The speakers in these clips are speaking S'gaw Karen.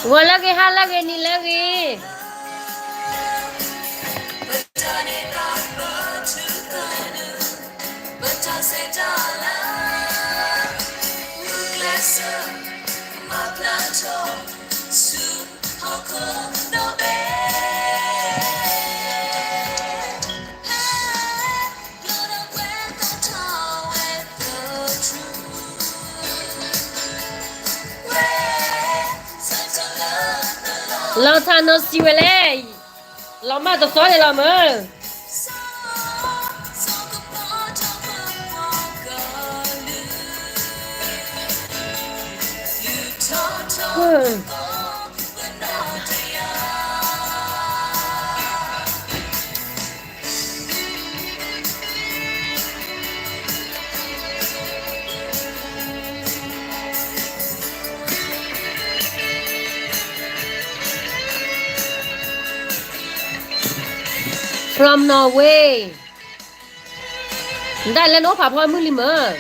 ဂီၤလၢဂ့ၤ ဟါလၢဂ့ၤ နံၤလၢဂ့ၤ. လီၤထးနီၢ်စံးဝဲလဲၣ်, လီၤမၢ်တသီန့ၣ်လီၤမၢ်. From Norway. နဒၣ်လဲၣ် နအိၣ်ဖးဖီမုၢ်လံမၢ်.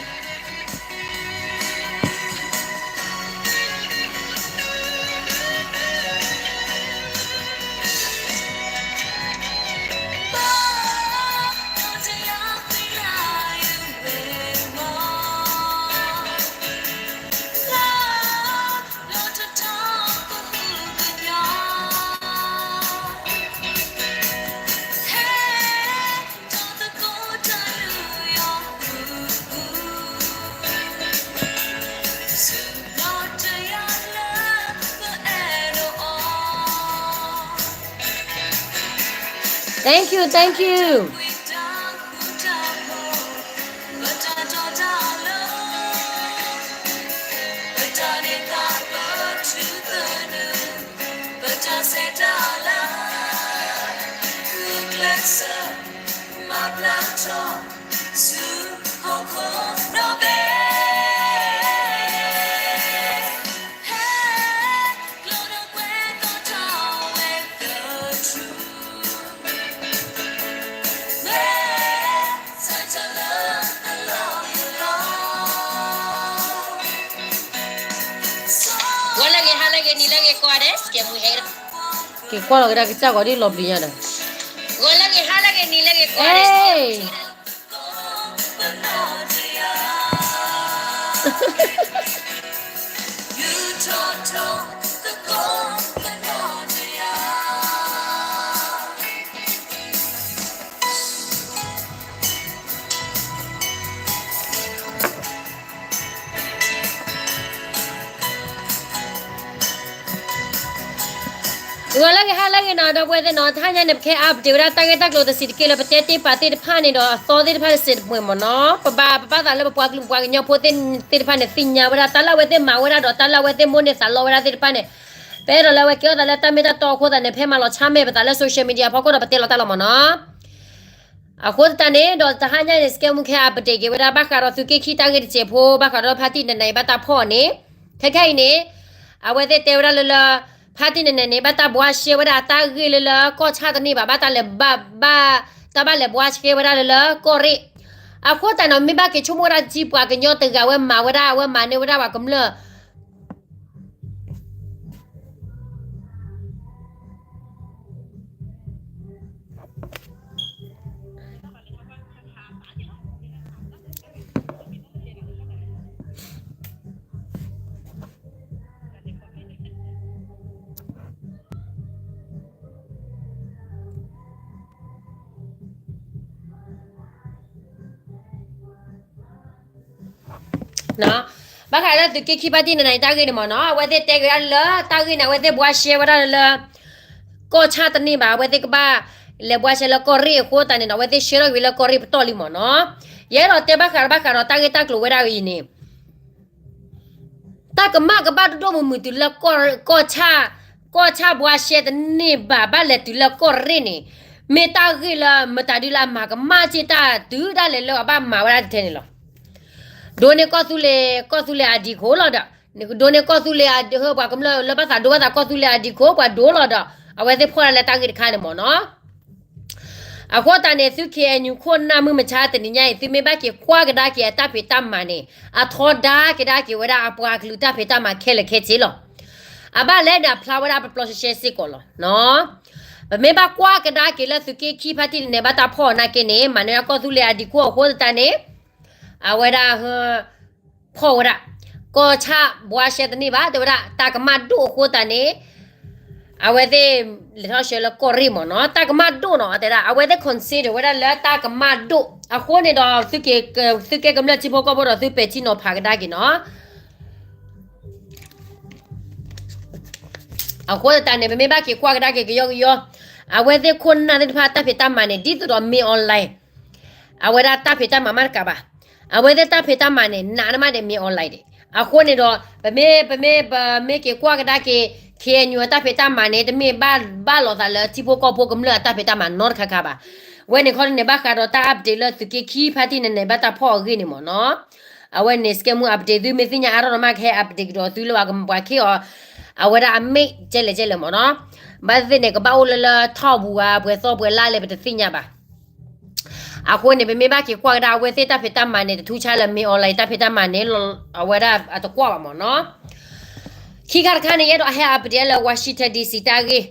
Thank you, thank you. Good morning, good afternoon, good evening, good night. ဂီၤလၢဂ့ၤ ဟါလၢဂ့ၤ နံၤလၢဂ့ၤ ကိးဂၤဒဲး စကဲမူဟဲ က့ၤကွၢ်လီၤကဒါကစၢ်ဂီၤဒ်လီၤပျံၤညါဒီး ဂီၤလၢဂ့ၤ ဟါလၢဂ့ၤ နံၤလၢဂ့ၤ ကိးဂၤဒဲး ဟဲ ဂီၤလၢဂ့ၤ ဟါလၢဂ့ၤနီၤ ဒီပုၢ်ဝဲၢ်သ့ၣ်နီၤ, တဟါညါန့ၣ် ပကဟဲ update ဝဲဒၣ်တၢ်ဂ့ၢ်တၢ်ကျိၤတဆံးတက့ၢ်လၢပတဲတ့ၢ်ပာ်သ့ၣ်တဖၣ်န့ၣ်ဒီး အသီသ့ၣ်တဖၣ်တစဲးတမှဲၤမ့ၢ်နီၤ, ပဘၣ်ပဘၣ်သးလၢပပှၤကလုာ် ပပှၤကညီဖိသ့ၣ်တဖၣ်န့ၣ် သ့ၣ်ညါဝဲဒၣ် တၢ်လၢအဝဲသ့ၣ်မၤဝဲဒၣ်ဒီး တၢ်လၢအဝဲသ့ၣ်မိၣ်န့ၢ်သးလီဝဲဒၣ်သ့ၣ်တဖၣ်န့ၣ်, ပအဲၣ်ဒိးလၢအဝဲကဲထီၣ်သးလၢတၢ်မ့ၢ်တၢ်တီအဃိသတးန့ၣ် ဖဲမၤလီၤဆါမဲာ်ပသးလၢ social media အဖီခိၣ်ဒီး ပတဲလီၤတၢ်လီၤမ့ၢ်နီၤ. အဃိသတးန့ၣ်ဒီး တဟါညါန့ၣ် စကဲမူဟဲ update က့ၤဝဲဒၣ် ဘၣ်ဃးဒီးသုးက့ခံတၢ်ဂ့ၢ်တစဲးဖိ ဘၣ်ဃးဒီးဖါတံၢ်နနဲအံၤဘၣ်တၢ်ဖီၣ်န့ၣ်, ခဲခဲအံၤန့ၣ် အဝဲသ့ၣ်တဲဝဲဒၣ်လၢလၢ ဖါတံၢ်နနဲန့ၣ် ဘၣ်တၢ်ဘှါရှဲဝဲဒၣ်အတၢ်ဂ့ၢ်လၢလၢကီၢ်ဆၣ်တန့ၢ်ဘၣ်, ဘၣ်တၢ်လဲၤဘၣ်ဘၣ် တၢ်ဘၣ်လဲၤဘှါရှဲဝဲဒၣ်လၢလၢကီၢ်ရ့ၣ်. အဃိသတးန့ၣ် မ့ၢ်ဘၣ်က့ၤဆိကမိၣ်ဝဲဒၣ်ကံပှၤကညီတဂၤ အဝဲမၤဝဲဒၣ် အဝဲမၤန့ၢ်ဝဲဒၣ်ပှၤကမျၢၢ် ဘၣ်ဃးလၢသုးက့ခံဖါတံၢ်နနဲအံၤတၢ်ဂ့ၢ်န့ၣ်မ့ၢ်နီၤ, အဝဲသ့ၣ်တဲက့ၤဒၣ်လၢတၢ်ဂ့ၢ်န့ၣ် အဝဲသ့ၣ်ဘှါရှဲဝဲဒၣ်လၢလၢ ကီၢ်ဆၣ်တန့ၢ်ဘၣ်, အဝဲသ့ၣ်ကဘၣ်လဲၤဘှါရှဲလၢကီၢ်ရ့ၣ်အဃိသတးန့ၣ်ဒီး အဝဲသ့ၣ်ရှဲထီၣ်က့ၤလၢကီၢ်ရ့ၣ်ပတီၢ်လံမ့ၢ်နီၤ. ယအဲၣ်ဒိးတဲဘၣ်ဃးဒီးဘၣ်ဃးဒီးတၢ်ဂ့ၢ်တၢ်ကျိၤဝဲဒၣ်အံၤန့ၣ် တၢ်ကမၣ်ကဘၣ်ဒိၣ်ဒိၣ်မုၢ်မုၢ်တုၤလၢကီၢ်, ကီၢ်ဆၣ်, ကီၢ်ဆၣ်ဘှါရှဲတန့ၢ်ဘၣ် ဘၣ်လဲၤတုၤလၢကီၢ်ရ့ၣ်န့ၣ်, မ့ၢ်တၢ်ဂ့ၢ်လၢမတၤဒုလၢအမၤကမၣ်က့ၤတၢ်တုၤဒၣ်လဲာ်လၢအဘၣ်မၤဝဲဒၣ်တထဲန့ၣ်လီၤ. ဒိးန့ၢ်ကီၢ်သူလ့ၤ, ကီၢ်သူလ့ၤအဒံးခိၣ်လီၤဒီး, ဒိးန့ၢ်ကီၢ်သူလ့ၤအဒံးခိၣ် ပှၤကမျၢၢ်လၢဘၣ်သးဒိဘၣ်သးကီၢ်သူလ့ၤအဒံးခိၣ် ပှၤဒိလီၤဒီး အဝဲသ့ၣ်ဖီၣ်ဒၣ်လၢတၢ်ဂ့ၢ်တခါန့ၣ်မ့ၢ်နီၤ. အဃိသတးန့ၣ် သု ခ့ၣ်အဲၣ်ယူၣ် ခိၣ်နၢ်မုၢ်မဆါတနံၤညါအံၤ သုမ့ၢ်ဘၣ်က့ၤကွၢ်ကဒါက့ၤအတၢ်ဖံးတၢ်မၤန့ၣ် အထီဒါက့ၤဒၣ်က့ၤဝဲဒၣ်အပှၤကလုာ်တၢ်ဖံးတၢ်မၤခဲလၢာ်ခဲဆ့လီၤ. အဘၣ်လဲၣ်န့ၣ် အဖျါဝဲဒၣ်ပျီရှဲရှဲစ့ၢ်ကီးလီၤနီၤ. ပမ့ၢ်ဘၣ်ကွၢ်ကဒါက့ၤလၢသုးက့ခံဖါတံၢ်န့ၣ် ဘၣ်တၢ်ဖီၣ်နာ်က့န့ၣ် မၤနၢၤကီၢ်သူလ့ၤအဒံကိၢ်အဃိသတးန့ၣ် အဝဲဒၣ် ဖီၣ်ဝဲဒၣ် ကီၢ်ဆၣ်ဘှါရှဲတန့ၢ်ဘၣ် တဲဝဲဒၣ် တၢ်ကမၣ်ဒိၣ်အဃိသတးန့ၣ် အဝဲသ့ၣ် လဲၤထီၣ်ဆှၢလၢကီၢ်ရ့ၣ်မ့ၢ်နီၤ တၢ်ကမၣ်ဒိၣ်နီၤ တဲဒၣ် အဝဲသ့ၣ် consider ဝဲဒၣ်လၢတၢ်ကမၣ်ဒိၣ် အဃိန့ၣ်ဒီး သုကဲကမျၢၢ်ထံဖိကီၢ်ဖိဒီးသုပဲာ်ထံနီၤဖးကဒါက့ၤနီၤ အဃိသတးန့ၣ် ပမ့ၢ်ဘၣ်က့ၤကွၢ်ကဒါက့ၤကယီကယီ အဝဲသ့ၣ်ခိၣ်နၢ်သ့ၣ်တဖၣ်တၢ်ဖံးတၢ်မၤန့ၣ် ဒ်သိးဒီးမ့ၢ် online အဝဲဒၣ်တၢ်ဖံးတၢ်မၤမးတကးဘၣ်. အဝဲသ့ၣ်တၢ်ဖံးတၢ်မၤန့ၣ် နးနမးဒဲးမ့ၢ် online ဒဲး. အဃိန့ၣ်ဒီး ပမ့ၢ် ပမ့ၢ် ပမ့ၢ်က့ၤကွၢ်ကဒါက့ၤ ခ့ၣ်အဲၣ်ယူၣ် အတၢ်ဖံးတၢ်မၤန့ၣ် တမ့ၢ်ဘၣ် ဘၣ်လိာ်သးလၢထံဖိကီၢ်ဖိကမျၢၢ်အတၢ်ဖံးတၢ်မၤနီတခါခါဘၣ်. ဝဲန့ၣ်ခီန့ၣ် ဘၣ်ဃးဒီးတၢ် update လၢသုးက့ခံဖါတံၢ်န့ၣ်န့ၣ် ဘၣ်တၢ်ဖီၣ်အဂ့ၢ်န့ၣ်မ့ၢ်နီၤ. အဝဲန့ၣ် စကဲမူ update သုမ့ၢ်သ့ၣ်ညါအါထီၣ်ဒီးမး ကဟဲ update ကဒီးသုလၢပှၤခ့ၣ်အီၤ အဝဲဒၣ်အမ့ၢ်ကဲလဲၣ်ကဲလဲၣ်မ့ၢ်နီၤ. ဘၣ်သ့ၣ်သ့ၣ်န့ၣ် ကဘၣ်အိၣ်လၢလၢထီၣ်ပူၤဧါ ပှဲၤသီပှဲၤလါလဲၣ် ပတသ့ၣ်ညါဘၣ်. အဃိန့ၣ် ပမ့ၢ်ဘၣ်က့ၤကွၢ်ကဒါ အဝဲသ့ၣ်တၢ်ဖံးတၢ်မၤန့ၣ် တထူးဆါလၢမ့ၢ် online တၢ်ဖံးတၢ်မၤန့ၣ် အဝဲဒၣ်အတကွၢ်ဘၣ်မ့ၢ်နီၤ. ခံခါတခါန့ၣ် ယအဲၣ်ဒိးဟဲ update လၢ Washington D C တၢ်ဂ့ၢ်,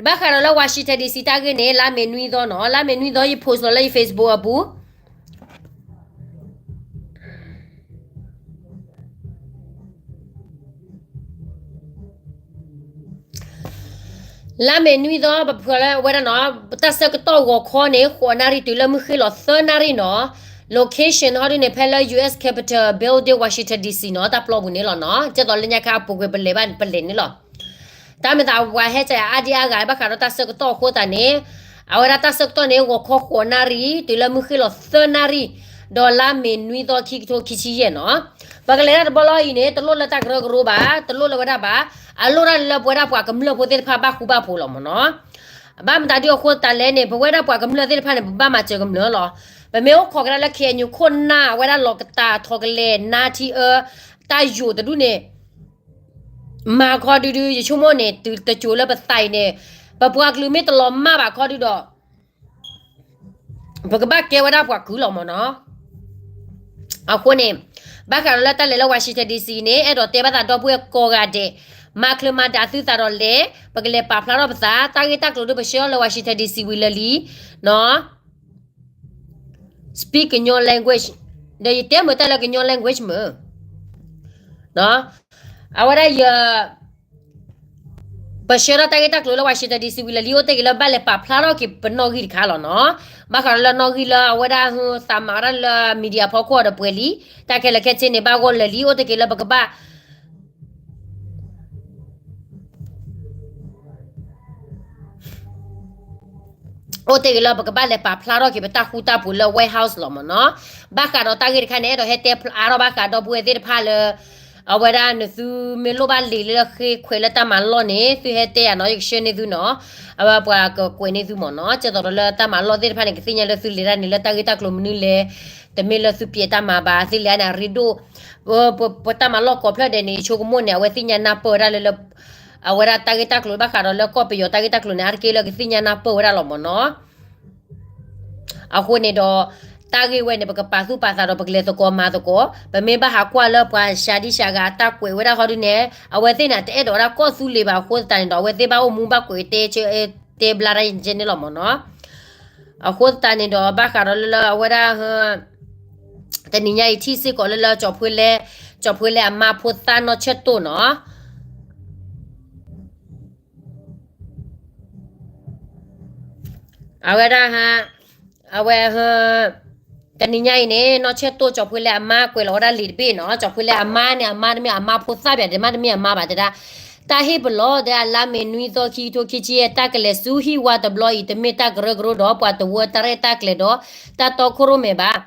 ဘၣ်ဃးဒီးလၢ Washington D C တၢ်ဂ့ၢ်န့ၣ် လါမ့ၤနွံသီနီၤ, လါမ့ၤနွံသီ ယ post လီၤလၢယ Facebook အပူၤ လါမ့ၤနွံသီ ပဖုလၢအဝဲဒၣ်နီၤ, တၢ်ဆၢကတီၢ်ဂီၤခီန့ၣ် ဃိးနၣ်ရံၣ်တုၤလၢမုၢ်ဃ့ၢ်လီၤသၢနၣ်ရံၣ်နီၤ, location ဟီဒုန့ၣ် ဖဲလၢ U S Capitol Building Washington D C နီၤ, တၢ်ပျီပူၤန့ၣ်လီၤနီၤ, ကဲသိးလၢညါခါအပူၤကွံာ်ပလဲၤဘၣ်ပလဲၤန့ၣ်လီၤ. တၢ်မ့ၢ်သးပှၤဟဲကၢအါဒံအါဂၤ ဘၣ်ဃးဒီးတၢ်ဆၢကတီၢ်အဃိသတးန့ၣ်, အဝဲဒၣ်တၢ်ဆၢကတီၢ်န့ၣ် ဂီၤခီဃိးနၣ်ရံၣ် တုၤလၢမုၢ်ဃ့ၢ်လီၤသၢနၣ်ရံၣ်, ဒီးလါမ့ၤနွံသီ ခံကထိခံဆံယဲၢ်နီၤ. ပကလဲၤတၢ်တဘျီလီၤအံၤန့ၣ် တလိၣ်လၢတၢ်ကရၢကရိဘၣ်, တလိၣ်လၢဝဲဒၣ်ဘၣ်, အလိၣ်ဒၣ်လၢပဝဲဒၣ်ပှၤကမျၢၢ်ဖိသ့ၣ်တဖၣ်ဘၣ်ဃူဘၣ်ဖိးလီၤမ့ၢ်နီၤ. ဘၣ်မတၤဒုအဃိသတးလဲၣ်န့ၣ် ပဝဲဒၣ်ပှၤကမျၢၢ်သ့ၣ်တဖၣ်န့ၣ် ပဘၣ်မၤစၢၤကမျၢၢ်လီၤ. ပမ့ၢ်အိၣ်ခိးကဒါလၢ ခ့ၣ်အဲၣ်ယူၣ် ခိၣ်နၢ် အဝဲဒၣ်လီၤကတၢ်ထီၣ်ကလဲာ် နါထံအၢ တၢ်ယိာ်တဒူၣ်န့ၣ် မၤခီဒုဒု ယဆိကမိၣ်န့ၣ် တစိၤလၢပသးအံၤန့ၣ် ပပှၤကလုာ်မ့ၢ်တလီၤမၢ်ဘၣ်ခီဒုဒီး ပကဘၣ်ကဲဝဲဒၣ်ပှၤကုၢ်လီၤမ့ၢ်နီၤ. အဃိန့ၣ် ဘၣ်ဃးဒီးလၢတၢ်လဲၤလၢ Washington D C န့ၣ် အဲၣ်ဒိးတဲဘၣ်သးဒီပုၢ်ဝဲၢ်ကိးဂၤဒဲး, မၤချ့မၤဒါသုသးဒီးလဲၤ, ပကလဲၤပာ်ဖျါထီၣ်ပသး, တၢ်ဂ့ၢ်တၢ်ကျိၤဒုပဆှၢထီၣ်လၢ Washington D C ဝံၤလၢာ်လံ နီၤ. Speak ကညီ language ဒီးယတဲမုာ်တၢ်လၢကညီ language မုာ် အဝဲဒၣ်ယ ပဆှၢထီၣ်တၢ်ဂ့ၢ်တၢ်ကျိၤလၢ Washington D C ဝံၤလၢာ်လံ အိၣ်တ့ၢ်က့ၤလၢဘၣ်လဲၤပာ်ဖျါထီၣ်က့ၤပနီၣ်ဂံၢ်တခါလီၤနီၤ. ဘၣ်ဃးဒီးလၢနီၣ်ဂံၢ်လၢအဝဲဒၣ်သးမၤဝဲဒၣ်လၢ media ဖီခိၣ်ဒီးပှဲၤလံ, တၢ်ခဲလၢာ်ခဲဆ့န့ၣ် ဘၣ်ဂီၢ်လၢာ်လံ အိၣ်တ့ၢ်က့ၤလၢပကဘၣ် အိၣ်တ့ၢ်က့ၤလၢပကဘၣ်လဲၤပာ်ဖျါထီၣ်က့ၤပတၢ်ဃူတၢ်ဖိးလၢ White House လီၤမ့ၢ်နီၤ. ဘၣ်ဃးဒီးတၢ်ဂ့ၢ်တခါန့ၣ် အဲၣ်ဒိးဟဲတဲဖျါထီၣ်ဘၣ်ဃးဒီပုၢ်ဝဲၢ်သ့ၣ်တဖၣ်လၢ အဝဲဒၣ်နသုမ့ၢ်လိၣ်ဘၣ်လံာ်လၢဃ့ခွဲးလၢတၢ်မၤလီၢ်န့ၣ် သုဟဲတဲယၤနီၤ ယကဆှၢန့ၢ်သုနီၤ. အဝဲပှၤကကွဲးန့ၢ်သုမ့ၢ်နီၤ ကဲသိးဒီးလၢတၢ်မၤလီၢ်သ့ၣ်တဖၣ်န့ၣ် ကသ့ၣ်ညါလၢသုလဲၤတၢ်န့ၣ် လၢတၢ်ဂ့ၢ်တၢ်ကျိၤမနုၤလဲၣ်, တမ့ၢ်လၢသုပျဲးတၢ်မၤဘၣ် သုလဲၤန့ၣ် အရ့ဒိၣ် ပတၢ်မၤလီၢ်ကိးဖျၢၣ်ဒဲးန့ၣ် ယဆိကမိၣ်န့ၣ် အဝဲသ့ၣ်ညါနၢ်ပၢၢ်ဝဲဒၣ်လၢ အဝဲဒၣ်တၢ်ဂ့ၢ်တၢ်ကျိၤဘၣ်ဃးဒီးလၢကီၢ်ပယီၤတၢ်ဂ့ၢ်တၢ်ကျိၤန့ၣ် အါတက့ၢ်လၢကသ့ၣ်ညါနၢ်ပၢၢ်ဝဲဒၣ်လီၤမ့ၢ်နီၤ. အဃိန့ၣ်ဒီး တၢ်ဂ့ၢ်ဝဲန့ၣ် ပကပာ်သူၣ်ပာ်သးဒီးပကလဲၤသကိးမၤသကိး, ပမ့ၢ်ဘၣ်ဟးကွၢ်လၢပှၤစှၤဒံစှၤဂၤအတၢ်ကွဲးဝဲဒၣ်ဃီဒုန့ၣ် အဝဲသ့ၣ်န့ၣ် တအဲၣ်ဒိးဝဲဒၣ်ကီၢ်သူလ့ၤဘၣ်အဃိသတးန့ၣ်ဒီး အဝဲသ့ၣ်ဘၣ်အိၣ်မူဘၣ်ကွဲးတဲ တဲဘျါတၢ်ယဲန့ၣ်လီၤမ့ၢ်နီၤ. အဃိသတးန့ၣ်ဒီး ဘၣ်ဃးဒီးလၢလၢအဝဲဒၣ် တနံၤညါအံၤထံၣ်စ့ၢ်ကီးလၢလၢ ကၠီၤဖှ့လဲၣ်အမါဖိသၣ်နီၢ်ဆၢၣ်တိၢ်နီၤ အဝဲဒၣ် အဝဲ တနံၤညါအံၤန့ၣ် နီၢ်ဆၢၣ်တိၢ် ကၠီၤဖှ့လဲၣ်အမါကွဲးလီၤဝဲဒၣ်လံာ်တဘ့ၣ်နီၤ. ကၠီၤဖှ့လဲၣ်အမါန့ၣ် အမါတမ့ၢ်အမါဖိသၣ်ဘၣ် တမ့ၢ်တမ့ၢ်အမါဘၣ်တဲဒၣ် တၢ်ဟ့ၣ်ပလီၢ်တဲဒၣ် လါမ့ၤနွံသီခံကထိခံဆံယဲၢ် တၢ်ကလဲၤဆူဟံၣ်ဝါတဘျီအံၤ တမ့ၢ်တၢ်ကရၢကရိဒီးပှၤတဝၢတၢ်ရဲၣ်တၢ်ကျဲၤဒီး တၢ်တီခိၣ်ရိၣ်မဲာ်ဘၣ်.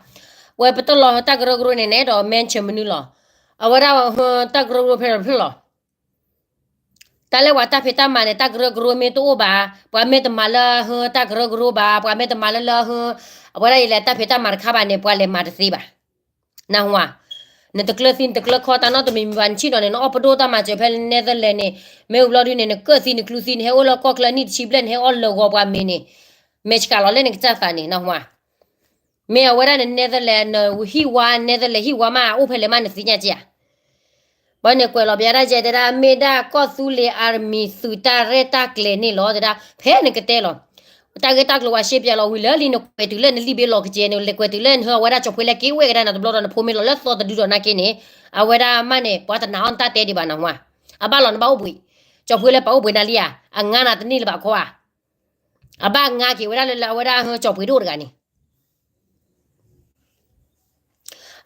ဝဲပတလီၤတၢ်ကရၢကရိန့ၣ်န့ၣ်ဒီး mention မနုၤလီၤ. အဝဲဒၣ်တၢ်ကရၢကရိဖဲဖဲလီၤ တၢ်လၢပှၤတၢ်ဖံးတၢ်မၤန့ၣ် တၢ်ကရၢကရိမ့ၢ်တအိၣ်ဘၣ်, ပှၤမ့ၢ်တမၤလၢဟၢတၢ်ကရၢကရိဘၣ်, ပှၤမ့ၢ်တမၤလၢလၢဟၢ အဝဲဒၣ်ယလဲၤတၢ်ဖံးတၢ်မၤတခါဘၣ်န့ၣ် ပှၤလဲၤမၤတသ့ဘၣ်. နၢ်ဟူဧါ, နတကျၢၤသံနတကျၢၤခီတၢ်နီတမံၤမံၤဘၣ် နဆံၣ်ဒီးန့ၣ် နအီၣ်ပဒိၣ်တၢ်မၤစၢၤဖဲ Netherlands န့ၣ်, မ့ၢ်ဝံၤဘျီဒုန့ၣ် နကၢၣ်သံနကျူသံ နဟဲအိၣ်လၢကီၢ်ချၢနံၣ်တဆံဘျဲၣ် နဟဲအီၣ်လၢဂီၤပှၤမ့ၤန့ၣ်, မဲာ်ဆှးလီၤလၢနကစၢ်သးန့ၣ် နၢ်ဟူဧါ. မ့ၢ်အဝဲဒၣ်န Netherlands နဟံၣ်ဝါ Netherlands ဟံၣ်ဝါမး အိၣ်ဖဲလဲၣ်မး နသ့ၣ်ညါက့ဧါ. ဘၣ်န့ၣ်ကွဲးလီၤပျးတၢ်ကဲတဲဒၣ် မ့ၢ်ဒၣ်ကီၢ်သူလ့ၤ army သုးတၢ်ရဲၣ်တၢ်ကျဲၤန့ၣ်လီၤ တဲဒၣ် ဖဲနကတဲလီၤ တၢ်ဂ့ၢ်တၢ်ကျိၤဝဲရှဲပျးလီၤဝံၤလၢလံ နကွဲးတုၤလၢနလံာ်ဘ့လီၤကစဲး နလဲၤကွဲးတုၤလၢနဟၢအဝဲဒၣ်ကၠီၤဖှ့လၢက့ၤဝဲကဒါနၤတဘျီဒီး နဖိမ့ၢ်လီၤလၢသီတဒုဒီးနာ်က့န့ၣ် အဝဲဒၣ်မးန့ၣ် ပှၤတနာ်အီၤနတၢ်တဲဒံးဘၣ်နဟါ အဘၣ်လီၤနဘၣ်အိၣ်ဘှံး ကၠီၤဖှ့လၢပှၤအိၣ်ဘှံးနၤလံဧါ အငါနၤတန့ၢ်လၢၤဘၣ်ခီဧါ အဘၣ်ငါက့ၤဝဲဒၣ်လၢလၢအဝဲဒၣ်ဟၢကၠီၤဖှ့ဒိၣ်တဂၤန့ၣ်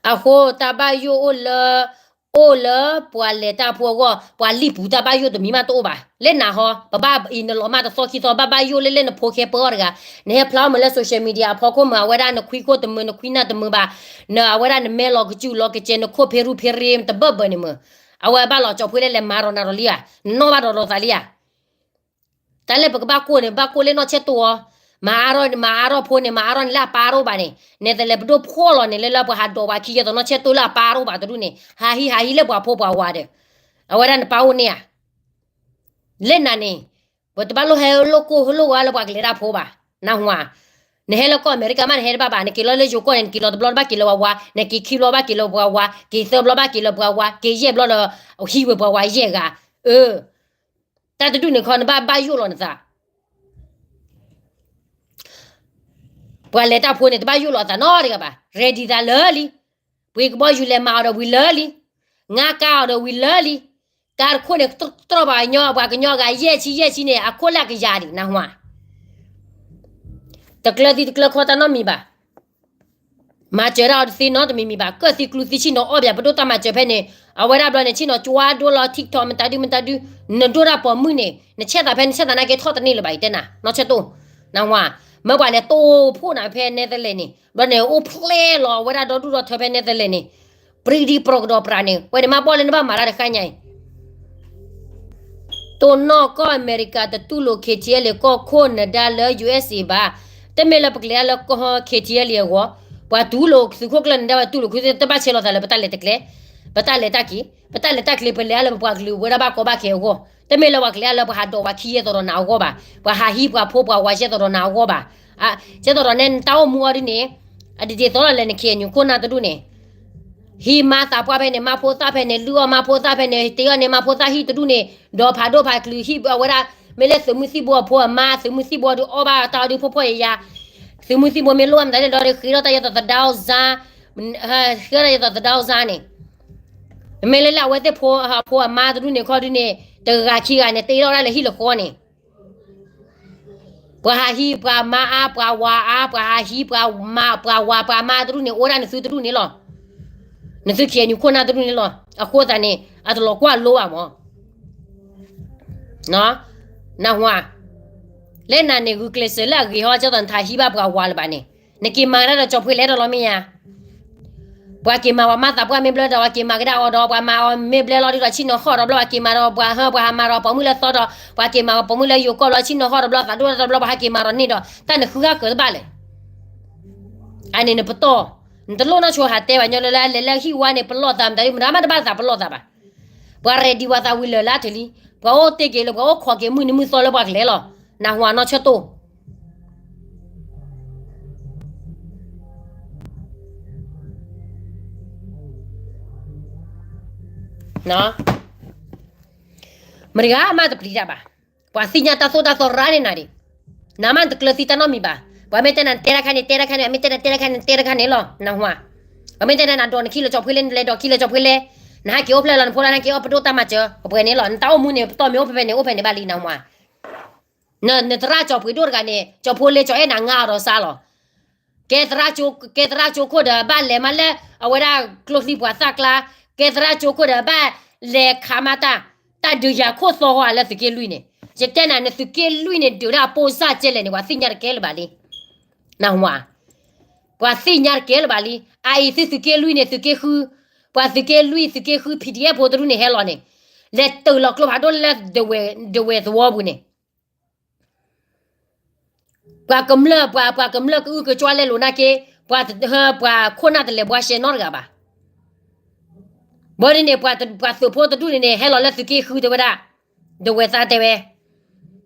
အဃိတၢ်ဘၣ်ယိၣ်အိၣ်လၢ အိၣ်လၢပှၤလဲၤတၢ်ဖိအဂီၢ် ပှၤလံၣ်ပူၤတၢ်ဘၣ်ယိၣ်တမံၤမးတအိၣ်ဘၣ် လၢနၤဟီ ပဘၣ်အံၤနလီၤမၢ်တသီခံသီ ဘၣ်ဘၣ်ယိၣ်လၢလၢနဖိခဲပၢအီၤတဂၤ နဟဲဖျါအီၤမးလၢ social media အဖီခိၣ်မး အဝဲဒၣ်နခွံခိၣ်တမုာ် နခွံနၢ်တမုာ်ဘၣ် နအဝဲဒၣ်နမဲလီၤကစူၢ်လီၤကစဲး နခိၣ်ဖ့ရူၢ်ဖ့ရ့တဘၢၣ်ဘၢၣ်န့ၣ်မး အဝဲဘၣ်လီၤကၠီၤဖှ့လၢလဲၤမၤဒီးနၤဒီးလံဧါ နနီၣ်ဘၣ်ဒီးဒီးသးလံဧါ တၢ်လၢပကဘၣ်ကိၢ်န့ၣ် ဘၣ်ကိၢ်လၢနီၢ်ဆဲၣ်တိၢ်အီၤ, မၤအါထီၣ် မၤအါထီၣ်ဖိန့ၣ် မၤအါထီၣ်န့ၣ်လၢအပၢ်တအိၣ်ဘၣ်န့ၣ်, နဲသလဲးပဒိၣ်ဖှီၣ်လီၤန့ၣ် လၢလၢပှၤဟးဒိးပှၤခံယဲၢ်သိးနီၢ်ဆဲၣ်တိၢ်လၢအပၢ်တအိၣ်ဘၣ်တဒူၣ်န့ၣ်, ဟးဟံးဟးဟံးလၢပှၤဖိပှၤဝၤဒီး, အဝဲဒၣ်နပၢ်အိၣ်န့ၣ်ဧါ. လၢနၤန့ၣ်, ပတဘၣ်လိၣ်ဟဲလိၣ်ကိၢ်လိၣ်ဂီၤလၢပှၤကလဲၤတၢ်ဖိဘၣ်, နဟူဧါ. နဟဲလၢကီၢ်အမဲရကၤမး နဟဲတဘၣ်ဘၣ်, နက့ၤလီၤလၢယိၤကီၢ်န့ၣ် နက့ၤလီၤတဘျီဘၣ်က့ၤလၢပှၤဝၤ, နက့ၤခံဘျီဘၣ်က့ၤလၢပှၤဝၤ, က့ၤသၢဘျီဘၣ်က့ၤလၢပှၤဝၤ, က့ၤယဲၢ်ဘျီဒီး ဟံးဝဲပှၤဝၤယဲၢ်ဂၤ, အၢ တၢ်တဒူၣ်န့ၣ်ခီ နဘၣ်ဘၣ်ယိၣ်လီၤနသး. ပှၤလဲၤတၢ်ဖိန့ၣ် တဘၣ်ယိၣ်လီၤအသးနီတဂၤဘၣ်, ready သးလၢာ်လံ. ပှ့ၤကဘီယူၤလဲၤမၤအီၤဒီးဝံၤလၢာ်လံ. ငါကါအီၤဒီးဝံၤလၢာ်လံ. ကါတခိၣ်န့ၣ် တြီၢ်ဘၣ်ကညီ ပှၤကညီဂၤယဲၢ်ဆံယဲၢ်ဆံန့ၣ် အခိၣ်လၢအကယၤဒံး နဟူဧါ. တကျၢၤသံတကျၢၤခီတၢ်နီတမံၤဘၣ်. မၤစၢၤဒၣ်အီၤတသ့နီတမံၤမံၤဘၣ်, ကၢၢ်သံကျူသံဆ့ၣ်နီၤအီၣ်ဘၣ် ပဒိၣ်တၢ်မၤစၢၤဖဲန့ၣ်, အဝဲဒၣ်ဘျီန့ၣ် ဆ့ၣ်နီၤကွၢ်ဒိလီၤ TikTok မတၤဒုမတၤဒု, နဒိၣ်တၢ်ပိာ်မုၣ်န့ၣ် နဆဲးသးဖဲနဆဲးသးနာ်က့ ထီၣ်တန့ၢ်လၢၤဘၣ် ယတဲနၤ နီၢ်ဆဲးတိၢ်, နဟူဧါ. မ့ၢ်ပှၤလဲၤတိၢ်ဖှိၣ်နၤဖဲနဲသလဲးန့ၣ် ဘျီန့ၣ် အိၣ်ဖျဲၣ်လီၤအဝဲဒၣ်ဒီဒူၣ်ဒီထၢဖဲနဲသလဲးန့ၣ်, ပြံဒံပြီကဒီးပြးန့ၣ် ဝဲန့ၣ်မးပီၣ်လၢနဘၣ်မၤတၢ်တခါညါအံၤ တိၢ်နီၣ်ကီၢ်အမဲရကၤတတူၢ်လိာ် KTLA ကီၢ်ခိၣ်နဒါလၢ USA ဘၣ်. တမ့ၢ်လၢပကလဲၤလၢကီၢ် KTLA အဂီၢ်, ပှၤတူၢ်လိာ်သုးခိၣ်ကျၢၢ်နဒါ ပှၤတူၢ်လိာ်ခူ တဘၣ်ဆဲးလီၤသးလၢပတၢ်လဲၤတကျဲ, ပတၢ်လဲၤတၢ်က့ၤ, ပတၢ်လဲၤတၢ်ကျဲၤ ပလဲၤလၢပပှၤကလုာ်ဝဲဒၣ်ဘၣ်ကီဘၣ်ခဲအဂီၢ်, တမ့ၢ်လၢပှၤကလဲၤလၢပဟးဒိးပှၤခံယဲၢ်သိးဒီးနၤအဂီၢ်ဘၣ်, ပှၤဟးဟံးပှၤဖိပှၤဝၤယဲၢ်သိးဒီးနၤအဂီၢ်ဘၣ်. ယဲၢ်သိးဒီးနဲနတၢ်အိၣ်မူအီၤဒ်န့ၣ် အဒ်သိးလီၤလဲၣ် နခ့ၣ်နူာ်ခိၣ်နၢ်တဒူၣ်န့ၣ် ဟံးမါသးပှၢ်ဖဲန့ၣ် မါဖိသၣ်ဖဲန့ၣ် လုၢ်အီၣ်မါဖိသၣ်ဖဲန့ၣ် တ့အီၣ်န့ၢ်မါဖိသၣ်ဟံၣ်တဒူၣ်န့ၣ် ဒီးဖးဒိၣ်ဖးကလုာ်ဟံၣ်အဝဲဒၣ်, မ့ၢ်လၢသုးမုၢ်သံၣ်ဘိအဖိအမါ သုးမုၢ်သံၣ်ဘိဒုးအီၣ်ဘၣ်တၢ်အီၤဒုးဖှီၣ်ဖှီၣ်ယာ်ယာ်, သုးမုၢ်သံၣ်ဘိမ့ၢ်လိၣ်ဘၣ်မတၤလဲၣ်ဒီး ဃ့ထီၣ်တၢ်ယဲၢ်သိးသဒါအီၣ်စါ, ဃ့ထီၣ်တၢ်ယဲၢ်သိးသဒါအီၣ်စါန့ၣ်, မ့ၢ်လၢလၢအဝဲသ့ၣ်ဖိအဖိအမါတဒူၣ်န့ၣ်ခီဒုးန့ၣ် တဂၤခံဂၤန့ၣ် တ့ထီၣ်ဝဲဒၣ်လၢဟံၣ်လၢဃီန့ၣ် ပှၤဟးဟံးပှၤမါအါ ပှၤဝၤအါ ပှၤဟးဟံးပှၤမါ ပှၤဝၤပှၤမါတဒူၣ်န့ၣ် အိၣ်ဝဲဒၣ်နသုတဒူၣ်န့ၣ်လီၤ. နသုခ့ၣ်နူာ်ခိၣ်နၢ်တဒူၣ်န့ၣ်လီၤ. အဃိသတးန့ၣ် အတလီၤကွၢ်လိဘၣ်မး နဟူဧါ. လၢနၤန့ၣ် ဂုာ်ကျဲးစၢးလၢအဂ့ၤဟီ ကသိးနထးဟံးဘၣ်ပှၤဝၤလၢၤဘၣ်န့ၣ် နက့ၤမၤဒၣ်ဒီးကၠီၤဖှ့လဲၣ်ဒီးလီၤမ့ၢ်ဧါ. ပှၤက့ၤမၤပှၤမါသးပှၢ်မ့ၢ်ဘျၢဒီး ပှၤက့ၤမၤကဒါအီၤဒီး ပှၤမၤအီၤမ့ၢ်ဘျဲလီၤဒုးဒီး ဆ့ၣ်နီၤဃီၣ်ဒီးဘျီ ပှၤက့ၤမၤဒီးပှၤဟၢ ပှၤဟးမၤဒီးပိာ်မုၣ်လၢသီဒီး ပှၤက့ၤမၤပိာ်မုၣ်လၢယိၤကီၢ်ဘျီ ဆ့ၣ်နီၤဃီၣ်ဒီးဘျီ သးဒိၣ်ဒီးဘျီ ပှၤဟးက့ၤမၤဒီးန့ၣ်ဒီး တၢ်နဃုဂၤကၢၤတဘၣ်လဲၣ်. အန့ၣ်နပတီၢ်, နတလိၣ်နီၢ်ဆိဟးတဲဘၣ်ညီလၢလၢလဲၤလၢဟံၣ်ဝါန့ၣ် ပလီၢ်သးမတၤဒုး မတၤမးတဘၣ်သးပလီၢ်သးဘၣ်. ပှၤရဲၣ်ဒံးဝဲသးဝံၤလၢာ်လၢထံးလံ, ပှၤအိၣ်တ့ၢ်က့ၤလၢ ပှၤအိၣ်ခိးက့ၤမုၢ်နံၤမုၢ်သီလၢပှၤကလဲၤလီၤ. နဟူဧါ နီၢ်ဆၢတိၢ် မတၤဂၤမးတပျံၤတၢ်ဘၣ်. ပှၤသ့ၣ်ညါတၢ်သိၣ်တၢ်သီရၣ်န့ၣ်နၤဒံး, နမးတကျၢၤသံတၢ်နီတမံၤဘၣ်. ပှၤမ့ၢ်တဲနၤတဲတခါန့ၣ် တဲတခါန့ၣ်, မ့ၢ်တဲနၤတဲတခါန့ၣ် တဲတခါန့ၣ်လီၤ. နဟူဧါ. ပှၤမ့ၢ်တဲနၤနဒိးနခံလၢကၠီၤဖှ့လဲၣ် နလဲၤဒိးခံလၢကၠီၤဖှ့လဲၣ်, နဟးက့ၤအိၣ်ဖျဲၣ်လီၤ နဖိလၢနဟဲက့ၤအိၣ်ပဒိၣ်တၢ်မၤစၢၤ ပှဲၤန့ၣ်လီၤ. နတၢ်အိၣ်မူန့ၣ် ပတီၢ်မ့ၢ်အိၣ်ဖဲဖဲန့ၣ် အိၣ်ဖဲန့ၣ်ဘၣ်လံ နဟူဧါ. နသရၣ်ကၠီၤပှ့ၤဒိၣ်တဂၤန့ၣ် ကၠီၤဖိလ့ကၠီၤအဲၣ်နၤငါအီၤဒီးစါလီၤ. ကဲသရၣ်ကၠိ ကဲသရၣ်ကၠိခိၣ်ဒီးဘၣ်လဲၤမးလၢ အဝဲဒၣ်ကျိချံပှၤသၣ်ကျါ, ကဲသရၣ်ကၠိခိၣ်ဒီးဘၣ်လဲၤခးမးတၢ်, တၢ်ဒုးယၤခိၣ်သီဟီလၢသုးက့လွံၢ်န့ၣ်, ယတဲနၤ နသုးက့လွံၢ်န့ၣ် ဒုးဒၣ်ပိၢ်စၢ်ကဲလဲၣ်န့ၣ် ပှၤသ့ၣ်ညါတကဲလၢၤဘၣ်လံ. နဟူဧါ. ပှၤသ့ၣ်ညါတကဲလၢၤဘၣ်လံ. အအံၤသုသုးက့လွံၢ်န့ၣ် သုးက့ဃု, ပှၤသုးက့လွံၢ် သုးက့ဃု PDF ဖိတဒူၣ်န့ၣ်ဟဲလီၤန့ၣ်, လဲၤတုၤလီၤကျိဖးဒိၣ်လၢ ဒဝဲၢ်သဝီပူၤန့ၣ် ပှၤကမျၢၢ် ပှၤ ပှၤကမျၢၢ်ကအုကစွါလဲလိာ်နာ်က့, ပှၤ ပှၤခိၣ်နၢ်တလဲၤဘှါရှဲနီတဂၤဘၣ်. ဘၣ်ဒ်န့ၣ် ပှၤသုးဖိတဒူၣ်န့ၣ်န့ၣ် ဟဲလီၤလၢသုးက့ဃုတဲဝဲဒၣ်, ဒဝဲၢ်သါတဲဝဲ,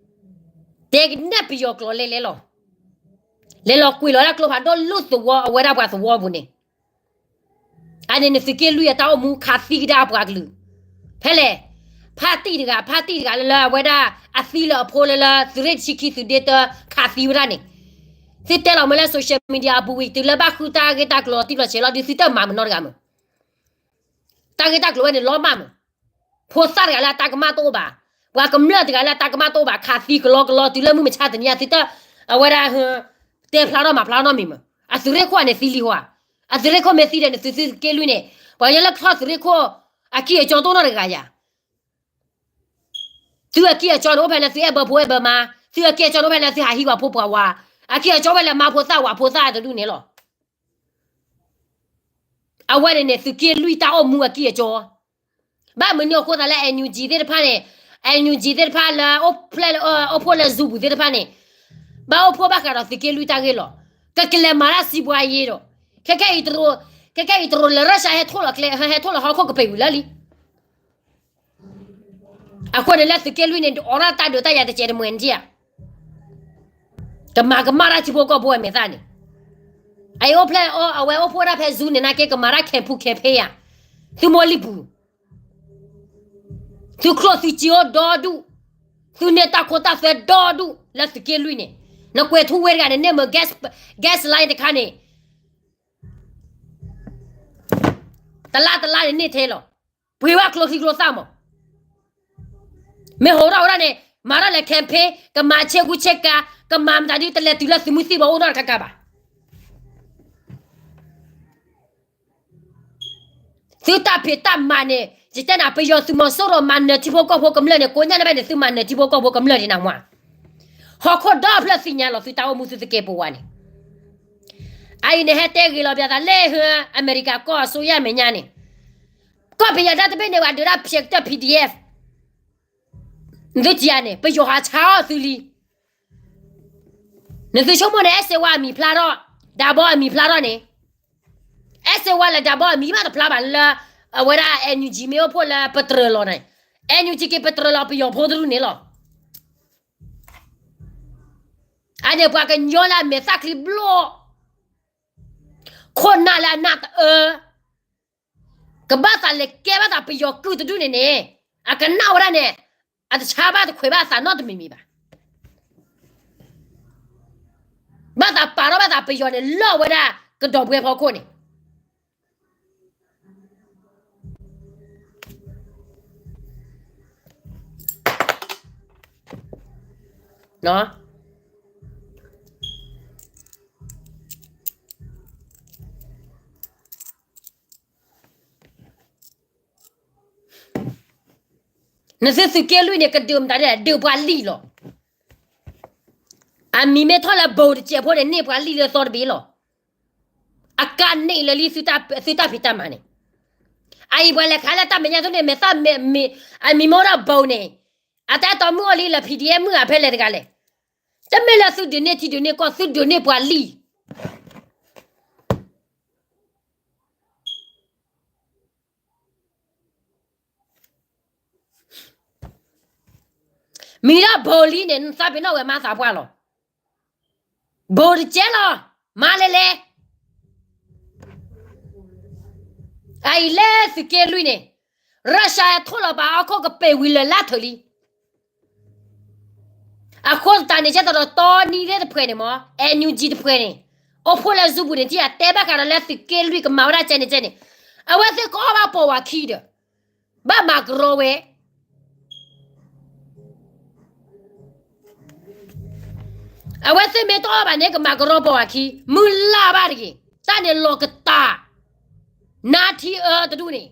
တဲကနၣ်ပယီၤကျိာ်လဲလဲလီၤ. လဲၤလီၤကွံာ်လီၤဒၣ်ကျိဖးဒိၣ်လၢသဝီ အဝဲဒၣ်ပှၤသဝီပူၤန့ၣ် အန့ၣ်နသုးက့လွံၢ်အတၢ်အိၣ်မူခးသံကဒါအပှၤကလုာ်, ဖဲလဲၣ်, ဖါတံၢ်တဂၤ, ဖါတံၢ်တဂၤလၢလၢအဝဲဒၣ် အသံလၢအဖိလၢလၢ သုးရ့ၣ်တဆံခံ သုးဒ့တၢ ခးသံဝဲဒၣ်န့ၣ်, သုတဲလီၤမ့ၢ်လၢ social media အပူၤဝံၤ တုၤလၢဘၣ်ဃုတၢ်ဂ့ၢ်တၢ်ကျိၤလီၤတံၢ်လီၤဆဲးလီၤဒီး သုတမၤမနီတဂၤမး. တၢ်ဂ့ၢ်တၢ်ကျိၤဝဲန့ၣ်လီၤမၢ်မး. ဖိသၣ်တဂၤလၢအတၢ်ကမၣ်တအိၣ်ဘၣ်, ပှၤကမျၢၢ်တဂၤလၢအတၢ်ကမၣ်တအိၣ်ဘၣ် ခးသံကလီကလီ တုၤလၢမုၢ်မဆါတနံၤအံၤ သုတၢ် အဝဲဒၣ် တဲဖျါထီၣ်မၤဖျါထီၣ်မ့ၢ်မး. အသုးရ့ၣ်ခိၣ်န့ၣ်သံလံဟီဧါ. အသုးရ့ၣ်ခိၣ်မ့ၢ်သံဒီးန့ၣ် သုသုးက့လွံၢ်န့ၣ် ပှၤကညီလၢကထီၣ်သုးရ့ၣ်ခိၣ် အကံၢ်အကီတအိၣ်နီတဂၤယၤ. သုအကံၢ်အကီန့ၣ် အိၣ်ဖဲလၢသုအဲၣ်ဘၢဖိအဲၣ်ဘၢမါ, သုအကံၢ်အကီန့ၣ် အိၣ်ဖဲလၢသုဟးဟံးပှၤဖိပှၤဝၤ, အကံၢ်အကီဝဲလၢမါဖိသၣ်ဝၤဖိသၣ်တဒူၣ်န့ၣ်လီၤ. အဝဲန့ၣ်န့ၣ် သုးက့လွံၢ်တၢ်အိၣ်မူအကံၢ်အကီ. ဘၣ်မနုၤအဃိသတးလၢ NUG သ့ၣ်တဖၣ်န့ၣ်, NUG သ့ၣ်တဖၣ်လၢ အိၣ်ဖျဲၣ်လၢ အိၣ်ဖှိၣ်လၢဇူပူၤသ့ၣ်တဖၣ်န့ၣ် ဘၣ်အိၣ်ဖှိၣ်ဘၣ်ဃးဒီးသုးက့လွံၢ်တၢ်ဂ့ၢ်လီၤ. ကကလဲၤမၤတၢ်စံးဘှါယ့ဒီး ခဲကဲအံၤတရူး, ခဲကဲအံၤတရူးလၢ Russia ဟဲထိၣ်လီၤကျဲ ဟဲထိၣ်လီၤဟီၣ်ခိၣ်ကပ့ၤဝံၤလၢလံ. အဃိန့ၣ်လၢသုးက့လွံၢ်န့ၣ် အိးထီၣ်တၢ်ဒုးတၢ်ယၤတစဲးတမှဲၤန့ၣ်ဧါ. ကမၤကမၣ်တၢ်ထံဖိကီၢ်ဖိအမဲာ်သၣ်န့ၣ်, အအံၤအိၣ်ဖျဲၣ် အဝဲအိၣ်ဖှိၣ်ဒၣ်ဖဲ Zoom န့ၣ် နာ်က့ကမၤတၢ် campaign campaign ယၤ, သုမိၢ်လံၢ်ပူၤ, သုချိၣ်သုစ့အိၣ်ဒီဒူၣ်, သုန့ၢ်တၢ်ခိတၢ်သွဲဒီဒူၣ်လၢသုးက့လွံၢ်န့ၣ်, နကွဲးထူဝ့တဂၤန့ၣ် န့ၢ်မ့ၢ် gas, gas line တခါန့ၣ် တလါတလါန့ၣ်န့ၢ်ထဲလီၤ. ပှ့ၤဘၣ်ကျိချံကျိသၣ်မး, မ့ၢ်ဟိးထီၣ်ဝဲဒၣ်န့ၣ် မၤထီၣ်လဲၤ campaign ကမၤဆ့ကူဆ့ကၤ, ကမၤမတၤဒုး တလဲၤတုၤလၢသုးမုၢ်သံၣ်ဘိအိၣ်နီတခါခါဘၣ်. သုတၢ်ဖံးတၢ်မၤန့ၣ် ယတဲနၤ ပယီၤသုးမီၤစိရိၤမၤနၢၤထံဖိကီၢ်ဖိကမျၢၢ်န့ၣ် ကိးညါန့ၣ်ဘၣ်န့ၣ် သုမၤနၢၤထံဖိကီၢ်ဖိကမျၢၢ်ဒံးနၤမး. ဟီၣ်ခိၣ်ဒီဖျၢၣ်သ့ၣ်ညါလီၤ သုတၢ်အိၣ်မူသုသကဲးပဝးန့ၣ်. အအံၤန့ၣ် ဟဲတဲဂ့ၤလီၤပသးလၢ အမဲရကၤကီၢ်အစိုးရမဲာ်ညါန့ၣ်, ကီၢ်ပယီၤတၢ်တဘ့ၣ်န့ၢ်ဝဲဒုးဒၣ်ဖျဲးကတၢၢ် PDF နသုထံၣ်ဧါန့ၣ် ပယီၤဟးဆါအီၣ်သုလံ. နသုဆိကမိၣ်န့ၣ် အဲၣ်စ့ဝါအမံၤဖျါထီၣ်, ဒးဘီအမံၤဖျါထီၣ်န့ၣ်, အဲၣ်စ့ဝါလၢဒးဘီအမံၤမးတဖျါဘၣ်လၢ အဝဲဒၣ် NUG မ့ၢ်အိၣ်ဖှိၣ်လၢပတြၢၤလီၤန့ၣ်, NUG က့ၤပတြၢၤလီၤပယီၤဖိတဒူၣ်န့ၣ်လီၤ. အန့ၣ်ပှၤကညီလၢအမဲာ်သၣ်ချံဘျီၣ်, ခိၣ်နၢ်လၢအနၢ်တအၢ ကဘၣ်သးလဲၤကဲဘၣ်သးပယီၤကုၢ်တဒူၣ်န့ၣ်န့ၣ်, အကနၣ်ဝဲဒၣ်န့ၣ်, အတဆါဘၣ်တခွဲးဘၣ်အသးနီတမံၤမံၤဘၣ်. ဘၣ်သးပာ်ထီၣ်ဘၣ်သးပယီၤန့ၣ် လီၢ်ဝဲဒၣ်ကဒီးပှဲၤဖီခိၣ်န့ၣ် နသုသုးက့လွံၢ်န့ၣ် ကဒုးမတၤဒဲး ဒုးပှၤလံၢ်လီၤ. အမံၤမ့ၢ်ထီၣ်လၢဘိတစဲးဖိန့ၣ် န့ၢ်ပှၤလံၢ်လၢသီတဘ့ၣ်လီၤ. အကါန့ၣ်လၢလံ သုတၢ်ဖံးတၢ်မၤန့ၣ်, အအံၤပှၤလဲၤခးလၢတၢ်မဲာ်ညါသုန့ၣ် မဲာ်သၣ်မ့ၢ်, အမံၤမ့ၢ်ထီၣ်ဘိန့ၣ်, အတၢ်အဲၣ်တီမုၣ်အီၤလံလၢ PDF မုၣ်ဂၤဖဲလဲၣ်တဂၤလဲၣ်, တမ့ၢ်လၢသုဒုးန့ၢ်ထံဒုးန့ၢ်ကီၢ် သုဒုးန့ၢ်ပှၤလံၢ် မံၤထီၣ်ဘိလံန့ၣ် နသးပ့ၤနီၣ်ဝဲမါသးပှၢ်လီၤ. ဘိတကဲလီၤ, မၤလဲၤလဲၤ. အအံၤလၢသုးက့လွံၢ်န့ၣ်, Russia ထိၣ်လီၤပာ်ဟီၣ်ခိၣ်ကပ့ၤဝံၤလၢာ်လၢထၢၣ်လံ. အဃိသတးန့ၣ် ကဲသိးဒီးတီနံၤသ့ၣ်တဖှဲးန့ၣ်မ့ၢ် NUG တဖှဲးန့ၣ်, အိၣ်ဖှိၣ်လၢ Zoom ပူၤန့ၣ် ထံၣ်အတဲဘၣ်ဃးဒီးလၢသုးက့လွံၢ်ကမၤဝဲဒၣ်ကဲန့ၣ်ကဲန့ၣ်, အဝဲသ့ၣ်ကအီၣ်ဘၣ်ပိာ်ဝၤခံဒီး ဘၣ်မၤကရီဝဲ. အဝဲသ့ၣ်မ့ၢ်တအီၣ်ဘၣ်န့ၣ် ကမၤကရီပိာ်ဝၤခံ, မုၢ်လၢ်ဘၣ်တဂ့ၤ, တၢ်န့ၣ်လီၤကတၢ်, နါထံအၢတဒူၣ်န့ၣ်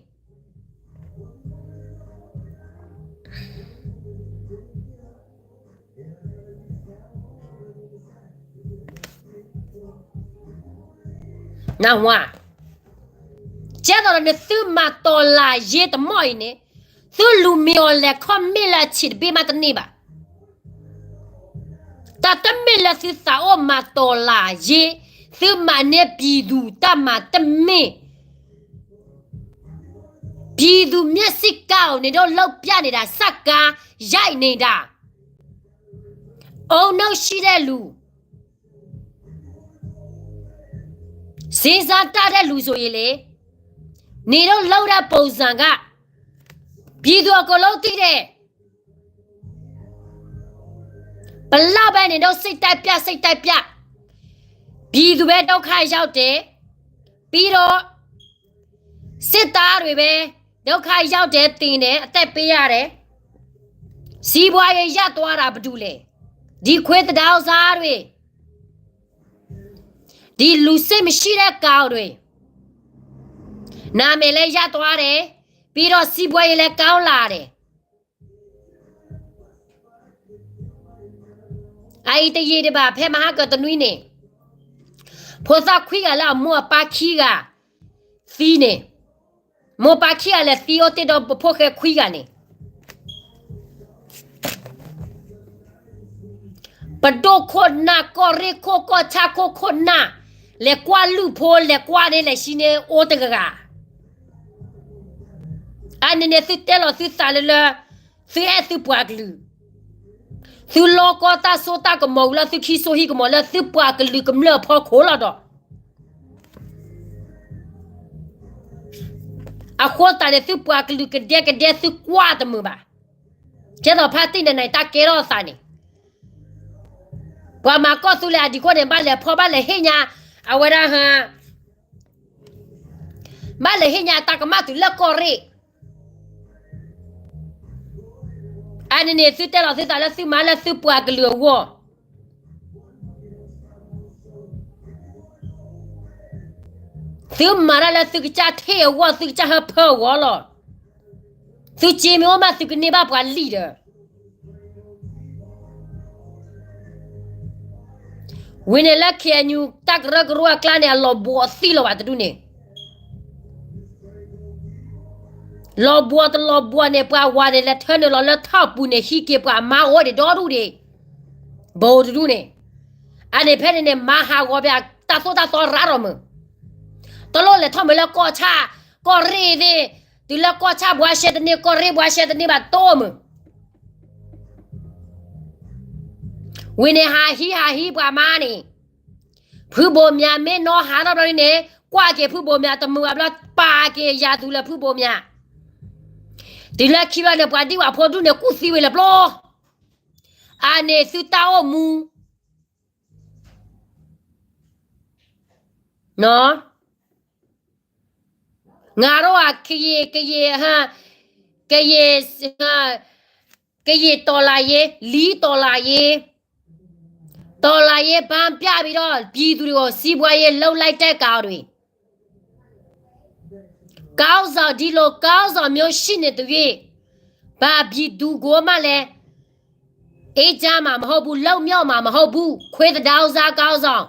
နၢ်ဟူဧါ, ကဲသိးဒီးနသုမၤတီၤလၤယ့တမီၢ်အံၤန့ၣ်, သုလူၤမံၤအီၤလဲၤခီၣ်မ့ၣ်လၢအဆံးတဘ့ၣ်မးတန့ၢ်ဘၣ်. တၢ်တမ့ၢ်လၢသုသးအိၣ်မၤတီၤလၤယ့, သုမၤန့ၢ်ပံၤသူၣ်တၢ်မၤတမ့ၢ် ပြည်သူမျက်စိကောင်းနေတော့ လုပ်ပြနေတာ စကားရိုက်နေတာ ဦးနှောက်ရှိတဲ့လူ စဉ်းစားတတ်တဲ့လူဆိုရင်လေ နေတော့ လုပ်တဲ့ပုံစံက ပြည်သူအကုန်လုံးသိတယ်. ပလောက်ပဲနေတော့ စိတ်တက်ပြတ် စိတ်တက်ပြတ်. ပြည်သူပဲဒုက္ခရောက်တယ်. ပြီးတော့ စစ်သားတွေပဲဒုက္ခရောက်တယ် သေတယ် အသက်ပေးရတယ်. စီးပွားရေးရသွားတာဘယ်သူလဲ? ဒီခွေးသဒါအုပ်စားတွေ, ဒီလူစိတ်မရှိတဲ့ကောင်တွေ, နာမည်လည်းရသွားတယ်, ပြီးတော့ စီးပွားရေးလည်းကောင်းလာတယ်. အအံၤတယံာ်တဘၣ် ဖဲမဟါကတနွံန့ၣ်, ဖိသၣ်ခွံဂၤလၢအမိၢ်အပၢ်ခံဂၤသံန့ၣ်, မိၢ်ပၢ်ခံဂၤလဲၤသံအိၣ်တ့ၢ်ဒီးပဖိၣ်ဃဲခွံဂၤန့ၣ်, ပဒိၣ်ခိၣ်နၢ် ကီၢ်ရ့ၣ်ခိၣ် ကီၢ်ဆၣ်ခိၣ်ခိၣ်နၢ်, လဲၤကွၢ်လုၢ်ဖိ လဲၤကွၢ်န့ၣ် လဲၤဆံန့ၣ်အိၣ်တဂၤဂၤ. အန့ၣ်န့ၣ် သုတဲလီၤသုသးလၢလၢ, သုအဲၣ်သုပှၤကလုာ်, သုလီၢ်ကီၢ်တၢ်စိတၢ်ကမီၤဝံၤလီၤ သုခံစိဟံၣ်ကမီၤလၢသုပှၤကလုာ်ကမျၢၢ်အဖီခိၣ်လီၤဒီး အဃိသတးန့ၣ် သုပှၤကလုာ်ကဒဲကဒဲ သုကွၢ်တမုာ်ဘၣ်. ကဲသိးဖါတံၢ်နၤနၤ တၢ်ကဲထီၣ်အသးန့ၣ်, ပှၤမၤကီၢ်သူလ့ၤအဒံးခိၣ်န့ၣ် ဘၣ်လဲၤဖီၣ် ဘၣ်လဲၤဟ့ၣ်ညါ, အဝဲဒၣ်ဟါ, ဘၣ်လဲၤဟ့ၣ်ညါတၢ်ကမၣ်တုၤလၢကီၢ်ရ့ၣ်. အန့ၣ်န့ၣ် သုတဲလီၤသုသးလၢသုမၤလၢသုပှၤကလုာ်အဂီၢ်, သုမၤတၢ်လၢသုကစၢ်ထ့ၣ်အဂီၢ် သုကစၢ်ဟၢဖၢအဂီၢ်လီၤ. သုစ့မ့ၢ်အိၣ်မး သုကန့ၢ်ဘၣ်ပှၤလံၣ်ဒီး ဝံၤန့ၣ်လၢ ခ့ၣ်အဲၣ်ယူၣ် တၢ်ကရၢကရိအကျါန့ၣ် အလီၤဘှီးအသံလီၤဘၣ်တဒူၣ်န့ၣ်, လီၤဘှီးတလီၤဘှီးန့ၣ် ပှၤဝၤန့ၣ် လဲၤထၢနုာ်လီၤလၢထီၣ်ပူၤန့ၣ် ဟံးက့ၤပှၤမါအိၣ်ဒံးဒီဒူၣ်ဒံး, ဘိတဒူၣ်န့ၣ်, အန့ၣ်ဖဲန့ၣ်န့ၣ် မၤဟးဂီၤဖဲအတၢ်သိၣ်တၢ်သီရးထီၣ်မုၢ်, တလိၣ်လဲၤထီၣ်မုၢ်လၢကီၢ်ဆၣ်, ကီၢ်ရ့ၣ်သ့ၣ်, တုၤလၢကီၢ်ဆၣ်ဘှါရှဲတန့ၢ် ကီၢ်ရ့ၣ်ဘှါရှဲတန့ၢ်ဘၣ်တိၢ်မုၢ် ဝံၤန့ၣ် ဟးဟံးဟးဟံးပှၤမါန့ၣ်, ဖုဘိၣ်မၠးမ့ၢ်နီၢ်ဟးထီၣ်ဘျီန့ၣ်, ကွၢ်က့ၤဖုဘိၣ်မၠးတမုာ်ဘၣ်ဘျီ ပာ်က့ၤယၤသူလၢဖုဘိၣ်မၠး, တုၤလၢခံဘျီန့ၣ် ပှၤဒံၣ်ဝၤဖိဒူၣ်န့ၣ် ကူၣ်သံဝဲလၢပျီ, အန့ၣ်သုတၢ်အိၣ်မူ နၤ, ငါတို့က ကရင်, ကရင်, ကရင်, ကရင်တော်လှန်ရေး, လီတော်လှန်ရေး, တော်လှန်ရေး ဘန်းပြပြီးတော့ ပြည်သူတွေကို စီးပွားရေးလုပ်လိုက်တဲ့ကောင်တွေ, ခေါင်းဆောင် ဒီလိုခေါင်းဆောင်မျိုးရှိနေသရွေ့ ဘာပြည်သူကိုမှလည်း အေးချမ်းမှာမဟုတ်ဘူး, လွတ်မြောက်မှာမဟုတ်ဘူး, ခွေးသဒါဥစားခေါင်းဆောင်.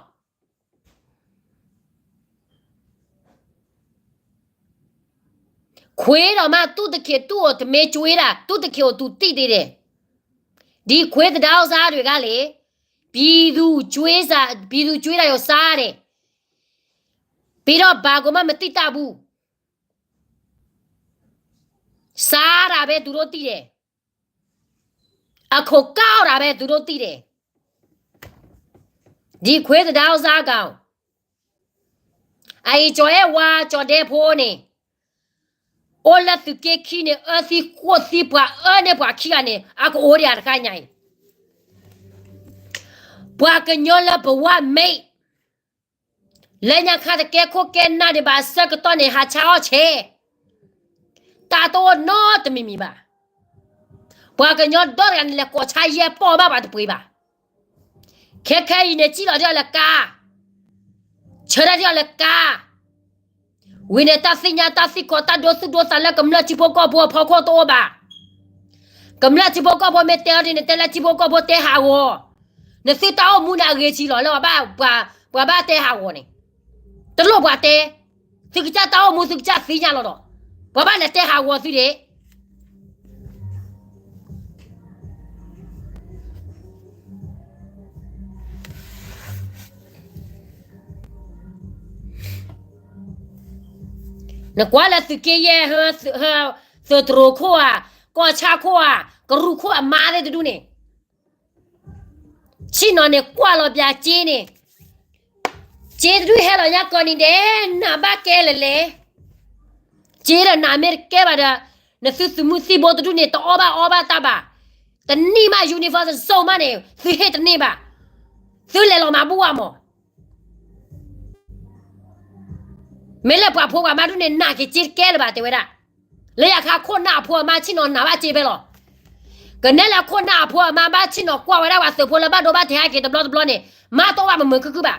ခွေးတောင်မှ သူ့သခင်သူ့ကို တမင်းကျွေးတာ, သူ့သခင်ကို သူသိသေးတယ်. ဒီခွေးသဒါဥစားတွေကလေ, ပြည်သူကျွေးစာ, ပြည်သူကျွေးတာကို စားတယ်. ပြီးတော့ ဘာကိုမှ မသိတတ်ဘူး. စားတာပဲ သူတို့သိတယ်. အခိၣ်ကောက်တာပဲ သူတို့သိတယ်. ဒီခွေးသဒါဥစားကောင်, အအံၤ ကၠီၤအဲၣ်ဝါ ကၠီၤဒဲဖိန့ၣ်, အိၣ်လၢသုးက့ခံန့ၣ် အၢသံဃိၣ်သံပှၤ အၢန့ၢ်ပှၤခံဂၤန့ၣ် အကအိၣ်ဒံးတခါညါအံၤ. ပှၤကညီလၢပဝါမဲာ် လၢညါခါတကဲခိၣ်ကဲနၢ်ဒံးဘၣ် အဆၢကတီၢ်န့ၣ် ဟးဆါအီၣ်ဆဲး, တၢ်တအိၣ်နီတမံၤမံၤဘၣ်. ပှၤကညီဒီတဂၤန့ၣ် လဲၤကိးဆါယဲၢ်ပီၢ်ဘၣ်ပှၤတပှ့ၤဘၣ်. ခဲခဲအံၤန့ၣ် စံၣ်လီၤဒံးအီၤလၢကါ, ဆၢထၢၣ်ဒံးအီၤလၢကါ. ဝံၤန့ၣ် တၢ်သ့ၣ်ညါတၢ်သံကွၢ် တၢ်ဒိသူၣ်ဒိသးလၢကမျၢၢ်ထံဖိကီၢ်ဖိအဖီခိၣ်တအိၣ်ဘၣ်. ကမျၢၢ်ထံဖိကီၢ်ဖိမ့ၢ်တဲအီၤဒ်န့ၣ် တဲလၢထံဖိကီၢ်ဖိတဲဟးဂီၤ, နသုတၢ်အိၣ်မူန့ၣ် အဂ့ၤဆံးလီၤလၢ ပှၤဘၣ်တဲဟးဂီၤန့ၣ်, တလိၣ်ပှၤတဲ, သုကစၢ်တၢ်အိၣ်မူ သုကစၢ်သ့ၣ်ညါလီၤဒီး, ပှၤဘၣ်လဲၤတဲဟးဂီၤသုဒံး. နကွၢ်လၢသုးက့ယဲၢ်, သုးတြိၤခိၣ်ဧါ, ကီၢ်ဆၣ်ခိၣ်ဧါ, ကရူၢ်ခိၣ်အမါသ့ၣ်တဒူၣ်န့ၣ်, ဆ့ၣ်နီၤန့ၣ် ကွၢ်လီၤပၠးစ့န့ၣ်, စ့တဒူၣ်ဟဲလီၤညါကီၢ်နံၤဒဲး, နၤဘၣ်ကဲလဲၣ်လဲၣ်. စ့ဒီးနၤမ့ၢ်တကဲဘၣ်ဒီး, နသုသုးမုၢ်သံၣ်ဘိတဒူၣ်န့ၣ် တအီၣ်ဘၣ်အီဘၣ်တၢ်ဘၣ်. တနံၣ်မး uniform တစိၢ်မးန့ၣ် သုဟ့ၣ်တန့ၢ်ဘၣ်. သုလဲၤလီၤမၤဘူၣ်ဝဲမး. မ့ၢ်လၢပှၤဖိပှၤမါဒူၣ်န့ၣ် နာ်က့ၤစ့တကဲလၢၤဘၣ် တဲဝဲဒၣ်. လၢယခါခိၣ်နၢ်အဖိအမါဆ့ၣ်နီၤနာ်ဘၣ်စ့ဖဲလီၤ. ကနဲလၢခိၣ်နၢ်အဖိအမါဘၣ်ဆ့ၣ်နီၤကွၢ်ဝဲဒၣ်ပှၤသုးဖိလၢဘၣ်ဒိဘၣ်ထံးဟဲက့ၤတဘျီတဘျီန့ၣ် မၤတီၢ်ဘၣ်မုာ်မုာ်ခုၣ်ခုၣ်ဘၣ်.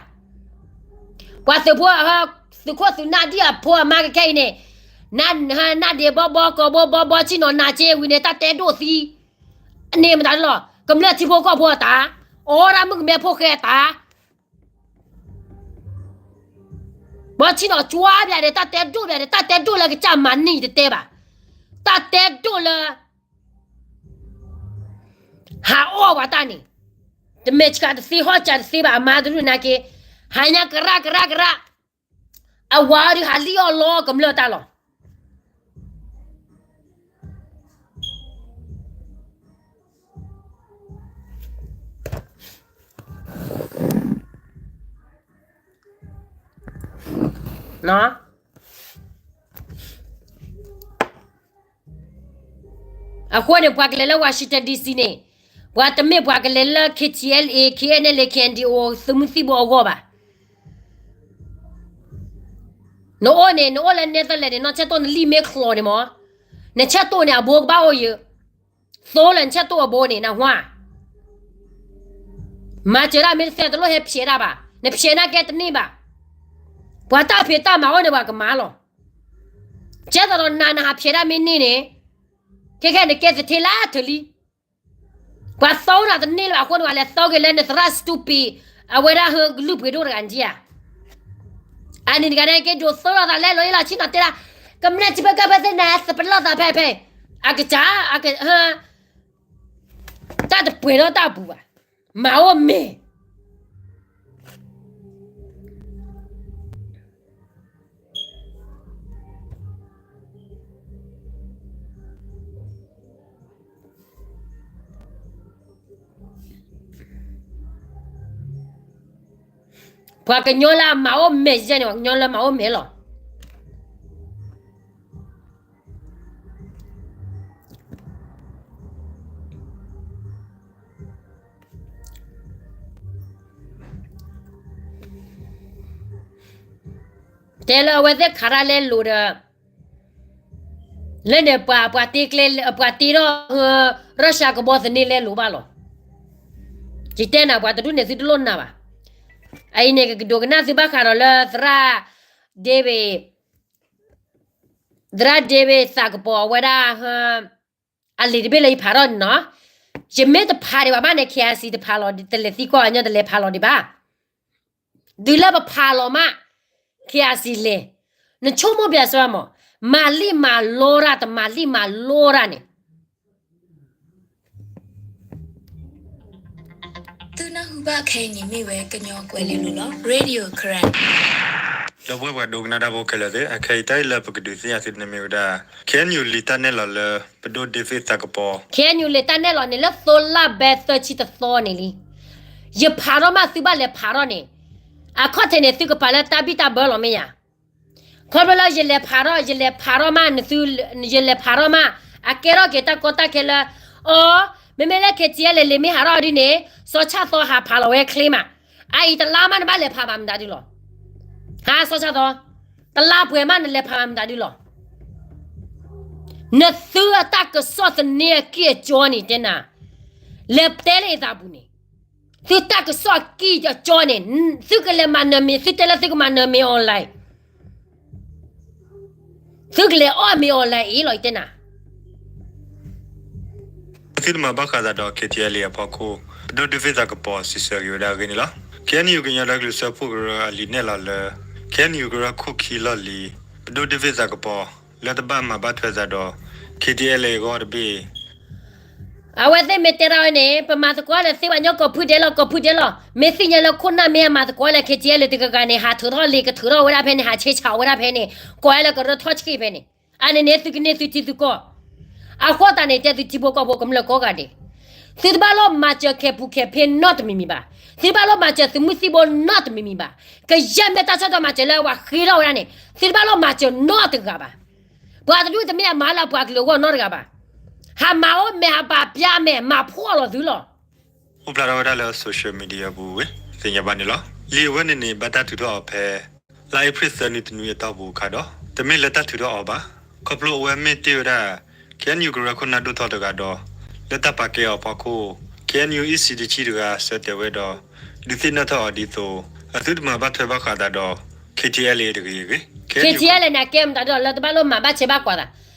ပှၤသုးဖိ သုးခိၣ်သုးနၢ်ဒ်အဖိအမါကခဲအံၤန့ၣ် နၢ်ဒ့းဘီဘီကီးဘီဘီဘီဆ့ၣ်နီၤနာ်က့ၤဝံၤန့ၣ် တၢ်တဲဒိၣ်သံ န့ၣ်မတၤလီၤ. ကမျၢၢ်ထံဖိကီၢ်ဖိအတၢ်, အီၣ်ဒၣ်မုၣ်ကမဲဖိဃဲအတၢ် ဘီဆ့ၣ်နီၤကွၢ်ဘၣ်ဒီး တၢ်တဲဒိၣ်ဘၣ်ဒီး တၢ်တဲဒိၣ်လၢကစၢ်မၤနံၤတတဲဘၣ်. တၢ်တဲဒိၣ်လၢ ဟးအီၣ်ပှၤတၢ်န့ၣ် တမဲာ်ဆှးတသ့ဟီၣ်စၢၤတသ့ဘၣ် အမါတဒူၣ်နာ်က့ၤ ဟါညါကရၣ်ကရၣ်ကရၣ် အဝၤအီၤဒုးဟးလံၣ်အီၣ်လီၤကမျၢၢ်တၢ်လီၤ. အဃိန့ၣ် ပှၤကလဲၤလၢ Washington D C န့ၣ် ပှၤတမ့ၢ်ပှၤကလဲၤလၢ K T L A, K N L A, K N D O သုးမုၢ်သံၣ်ဘိအဂီၢ်ဘၣ်. နအိၣ်န့ၣ် နအိၣ်လၢ Netherlands န့ၣ် နီၢ်ဆဲးတိၣ်နလံာ်မ့ၢ်ချီးန့ၣ်မး, နဆဲးတိၣ်န့ၣ် အဘိကဘၣ်အိၣ်ယဲ, သိလၢနဆဲးတိၣ်အဘိန့ၣ် နဟါ မၤစၢၤတၢ်မ့ၢ်တသ့ တလိၣ်ဟဲဖျဲးတၢ်ဘၣ်, နဖျဲးနာ်က့တန့ၢ်ဘၣ်. ပှၤတၢ်ဖံးတၢ်မၤအိၣ်န့ၣ် ပှၤကမၤလီၤ. ကဲသိးဒီးနၤ နဟးဖျဲးတၢ်မ့ၢ်န့ၢ်န့ၣ်, ခဲခဲနကဲသထ့လၢထၢလံ. ပှၤသီနၤတန့ၢ်လၢၤဘၣ်အဃိန့ၣ် ပှၤလဲၤသီက့ၤလၢနသရၣ် stupid အဝဲဒၣ်ဟၢကလုၢ်ပှ့ၤဒိၣ်တဂၤနထံၣ်ဧါ. အန့ၣ်တဂၤန့ၣ်က့ၤဒိးသိလီၤသးလဲလိာ်ယလီၤဆ့ၣ်နီၤတဲဒၣ်, ကမျၢၢ်ထံဖိကီၢ်ဖိသ့ၣ်န့ၣ် သပလီၢ်သးဖဲဖဲ, အကစၢ်, တၢ်တပှဲၤထီၣ်တၢ်အပူၤဘၣ်, မၤအိၣ်မဲာ် ပှၤကညီလၢအမၤအိၣ်မဲာ်ယဲန့ၣ် ပှၤကညီလၢမၤအိၣ်မဲာ်လီၤ. တဲလၢအဝဲသ့ၣ်ခးတၢ်လဲလိာ်ဒီး လၢန့ၣ်ပှၤ, ပှၤတ့ကျဲ, ပှၤတ့ထီၣ် Russia ကဘီသန့လဲလိာ်ဘၣ်လီၤ. ယတဲနၤ ပှၤတဒူၣ်န့ၣ်သုတလိၣ်နၤဘၣ်. အအံၤန့ၣ် ကဒိကနၣ်သုဘၣ်ဃးဒီးလၢသရၣ် David, သရၣ် David သးကပီၤအဝဲဒၣ် အလံာ်တဘ့ၣ်လၢယဖးထီၣ်န့ၣ်နီၤ, ယမ့ၢ်တဖးဒံးဘၣ်မးန့ၣ် KIC တဖးလီၤ, တလဲၤသံကွၢ်အညီ တလဲၤဖးလီၤဒံးဘၣ်. တုၤလၢပဖးလီၤမး KIC လဲၤ, နဆိကမိၣ်ပျဲစၢၤမး, မၤလံၣ်မၤလီတၢ် တမၤလံၣ်မၤလီတၢ်န့ၣ် သုနၢ်ဟူဘၣ်ခဲအံၤန့ၣ်မ့ၢ်ဝဲကညီကွဲၤလ့လိၤလီၤ Radio Karen. ဒီပုၢ်ဝဲၢ်ပှၤဒိကနၣ်တၢ်ဖိခဲလၢာ်သ့ၣ်, အခဲအံၤတၢ်အံၤလၢပကဒုးသ့ၣ်ညါသုန့ၣ်မ့ၢ်ဝဲဒၣ် KNU လံာ်တၢ်နဲၣ်လီၤလၢ ပဒိၣ် David သးကပီၤ KNU လံာ်တၢ်နဲၣ်လီၤန့ၣ် လၢသိလါဘဲသၢဆံတသီန့ၣ်လံ. ယဖးထီၣ်မးသုဘၣ်လဲၤဖးထီၣ်န့ၣ်, အခီၣ်ထံးန့ၣ် သုကပာ်လၢတၢ်ဘံၣ်တၢ်ဘၢလီၤမ့ၢ်ဧါ. ခီဖျိလၢယလဲၤဖးထီၣ်, ယလဲၤဖးထီၣ်မး, ယလဲၤဖးထီၣ်မး, အကဲထီၣ်က့ၤတၢ်ကီတၢ်ခဲလၢ အီ, မ့မ့ၢ်လၢ KTLA လံာ်မ့ၢ်ဟးထီၣ်ဒ်န့ၣ် စီၤဆၣ်သီဟးဖးလီၤဝဲချ့မး, အအံၤတလါမးနဘၣ်လဲၤဖးဘၣ်မတၤဒုလီၤ. ဟါ စီၤဆၣ်သီ, တလါပှဲၤမးနလဲၤဖးဘၣ်မတၤဒုလီၤ. နသုအတၢ်ကစီၣ်သန့အကံၢ်အကၠီန့ၣ်တဲနၤ, လဲၤတဲလၢအသးပူၤန့ၣ်, သုတၢ်ကစီၣ်အကံၢ်အကၠီန့ၣ်, သုကလဲၤမၤနၢၤမ့ၢ်, သုတဲလၢသုကမၤနၢၤမ့ၢ် online သုကလဲၤအီၣ်မ့ၢ် online အံၤလီၤ ယတဲနၤ. သုတမၤဘၣ်ဃးသးဒီး KTLA အဖီခိၣ်, ပဒိၣ် David သးကပီၤ စံးဆၢက့ၤဝဲဒၣ်အဂ့ၢ်န့ၣ်လီၤ. KNU ကညီဒီကလုာ်စၢဖှိၣ်ကရၢအလံာ်နဲၣ်လီၤလၢ KNU ကရၢခိၣ်ခံလီၢ်လံၤ ပဒိၣ် David သးကပီၤ လၢတဘၣ်မၤဘၣ်ထွဲသးဒီး KTLA အဂီၢ်တဘ့ၣ် အဝဲသ့ၣ်မ့ၢ်တဲထီၣ်ဝဲန့ၣ် ပမၤသကိးလၢသ့ပှၤကညီကိးဖုဒဲးလီၤ ကိးဖုဒဲးလီၤ. မ့ၢ်သ့ၣ်ညါလၢခိၣ်နၢ်မ့ၢ်ဟဲမၤသကိးလၢ KTLA တဂၤဂၤန့ၣ် ဟးထုးထီၣ်လံာ် ကထုးထီၣ်ဝဲဒၣ်ဖဲန့ၣ် ဟးဆ့ဆးဝဲဒၣ်ဖဲန့ၣ် ကိးဝဲလၢကရၢထီၣ်ဆံးဖဲန့ၣ်. အန့ၣ်န့ၣ် သုကန့ၢ်သုထံသုကီၢ်. အဃိသတးန့ၣ် တဲသုထံဖိကီၢ်ဖိကမျၢၢ်ကိးဂၤဒဲး, သုတဘၣ်လိၣ်မၤစၢၤခဲပူၤခဲဖ့နီတမံၤမံၤဘၣ်. သုတဘၣ်လိၣ်မၤစၢၤသုးမုၢ်သံၣ်ဘိနီတမံၤမံၤဘၣ်. ကယဲၢ်မ့ၢ်တၢ်ဆၢကတီၢ်မၤစၢၤလၢပှၤဃ့ထီၣ်ဝဲဒၣ်န့ၣ် သုတဘၣ်လိၣ်မၤစၢၤနီတဂၤဘၣ်. ပှၤတဒူၣ်တမ့ၢ်အမၤလၢပှၤကလုာ်အဂီၢ်နီတဂၤဘၣ်. ဟးမၤအိၣ်မဲာ်ဟးပာ်ပျါအမဲာ် မၤဖှီၣ်လီၤသုလီၤ. အိၣ်ဖျါထီၣ်ဝဲဒၣ်လၢ social media ပူၤဝဲ သ့ၣ်ညါဘၣ်န့ၣ်လီၤ. လံာ်အဝဲန့ၣ်န့ၣ် ဘၣ်တၢ်ထုးထီၣ်အီၤဖဲ လါအ့ဖြ့ၣ်သၢနွံတနွံအတီၢ်ပူၤအခါဒီး တမ့ၢ်လၢတၢ်ထုးထီၣ်အီၤဘၣ်. ခီဖျိအဝဲမ့ၢ်တ့ၢ်ဝဲဒၣ် KNU ကရၢခိၣ်နၢ်ဒိၣ်ထီၣ်တဂၤဒီး လၢတၢ်ပာ်ကဲအီၤအဖီခိၣ် KNU EC တဆံတဂၤ ဆၢတဲာ်ဝဲဒီး ဒုးသ့ၣ်နီၣ်ထီၣ်အီၤဒ်သိး အသုတမၤဘၣ်ထွဲဘၣ်ဃးသးဒီး KTLA တဂ့ၤအဂ့ၢ် KTLA န့ၣ် အကဲမတၤဒ်ဒီး လၢတဘၣ်လိၣ်မၤဘၣ်ဆဲးဘၣ်ကွၢ်သး,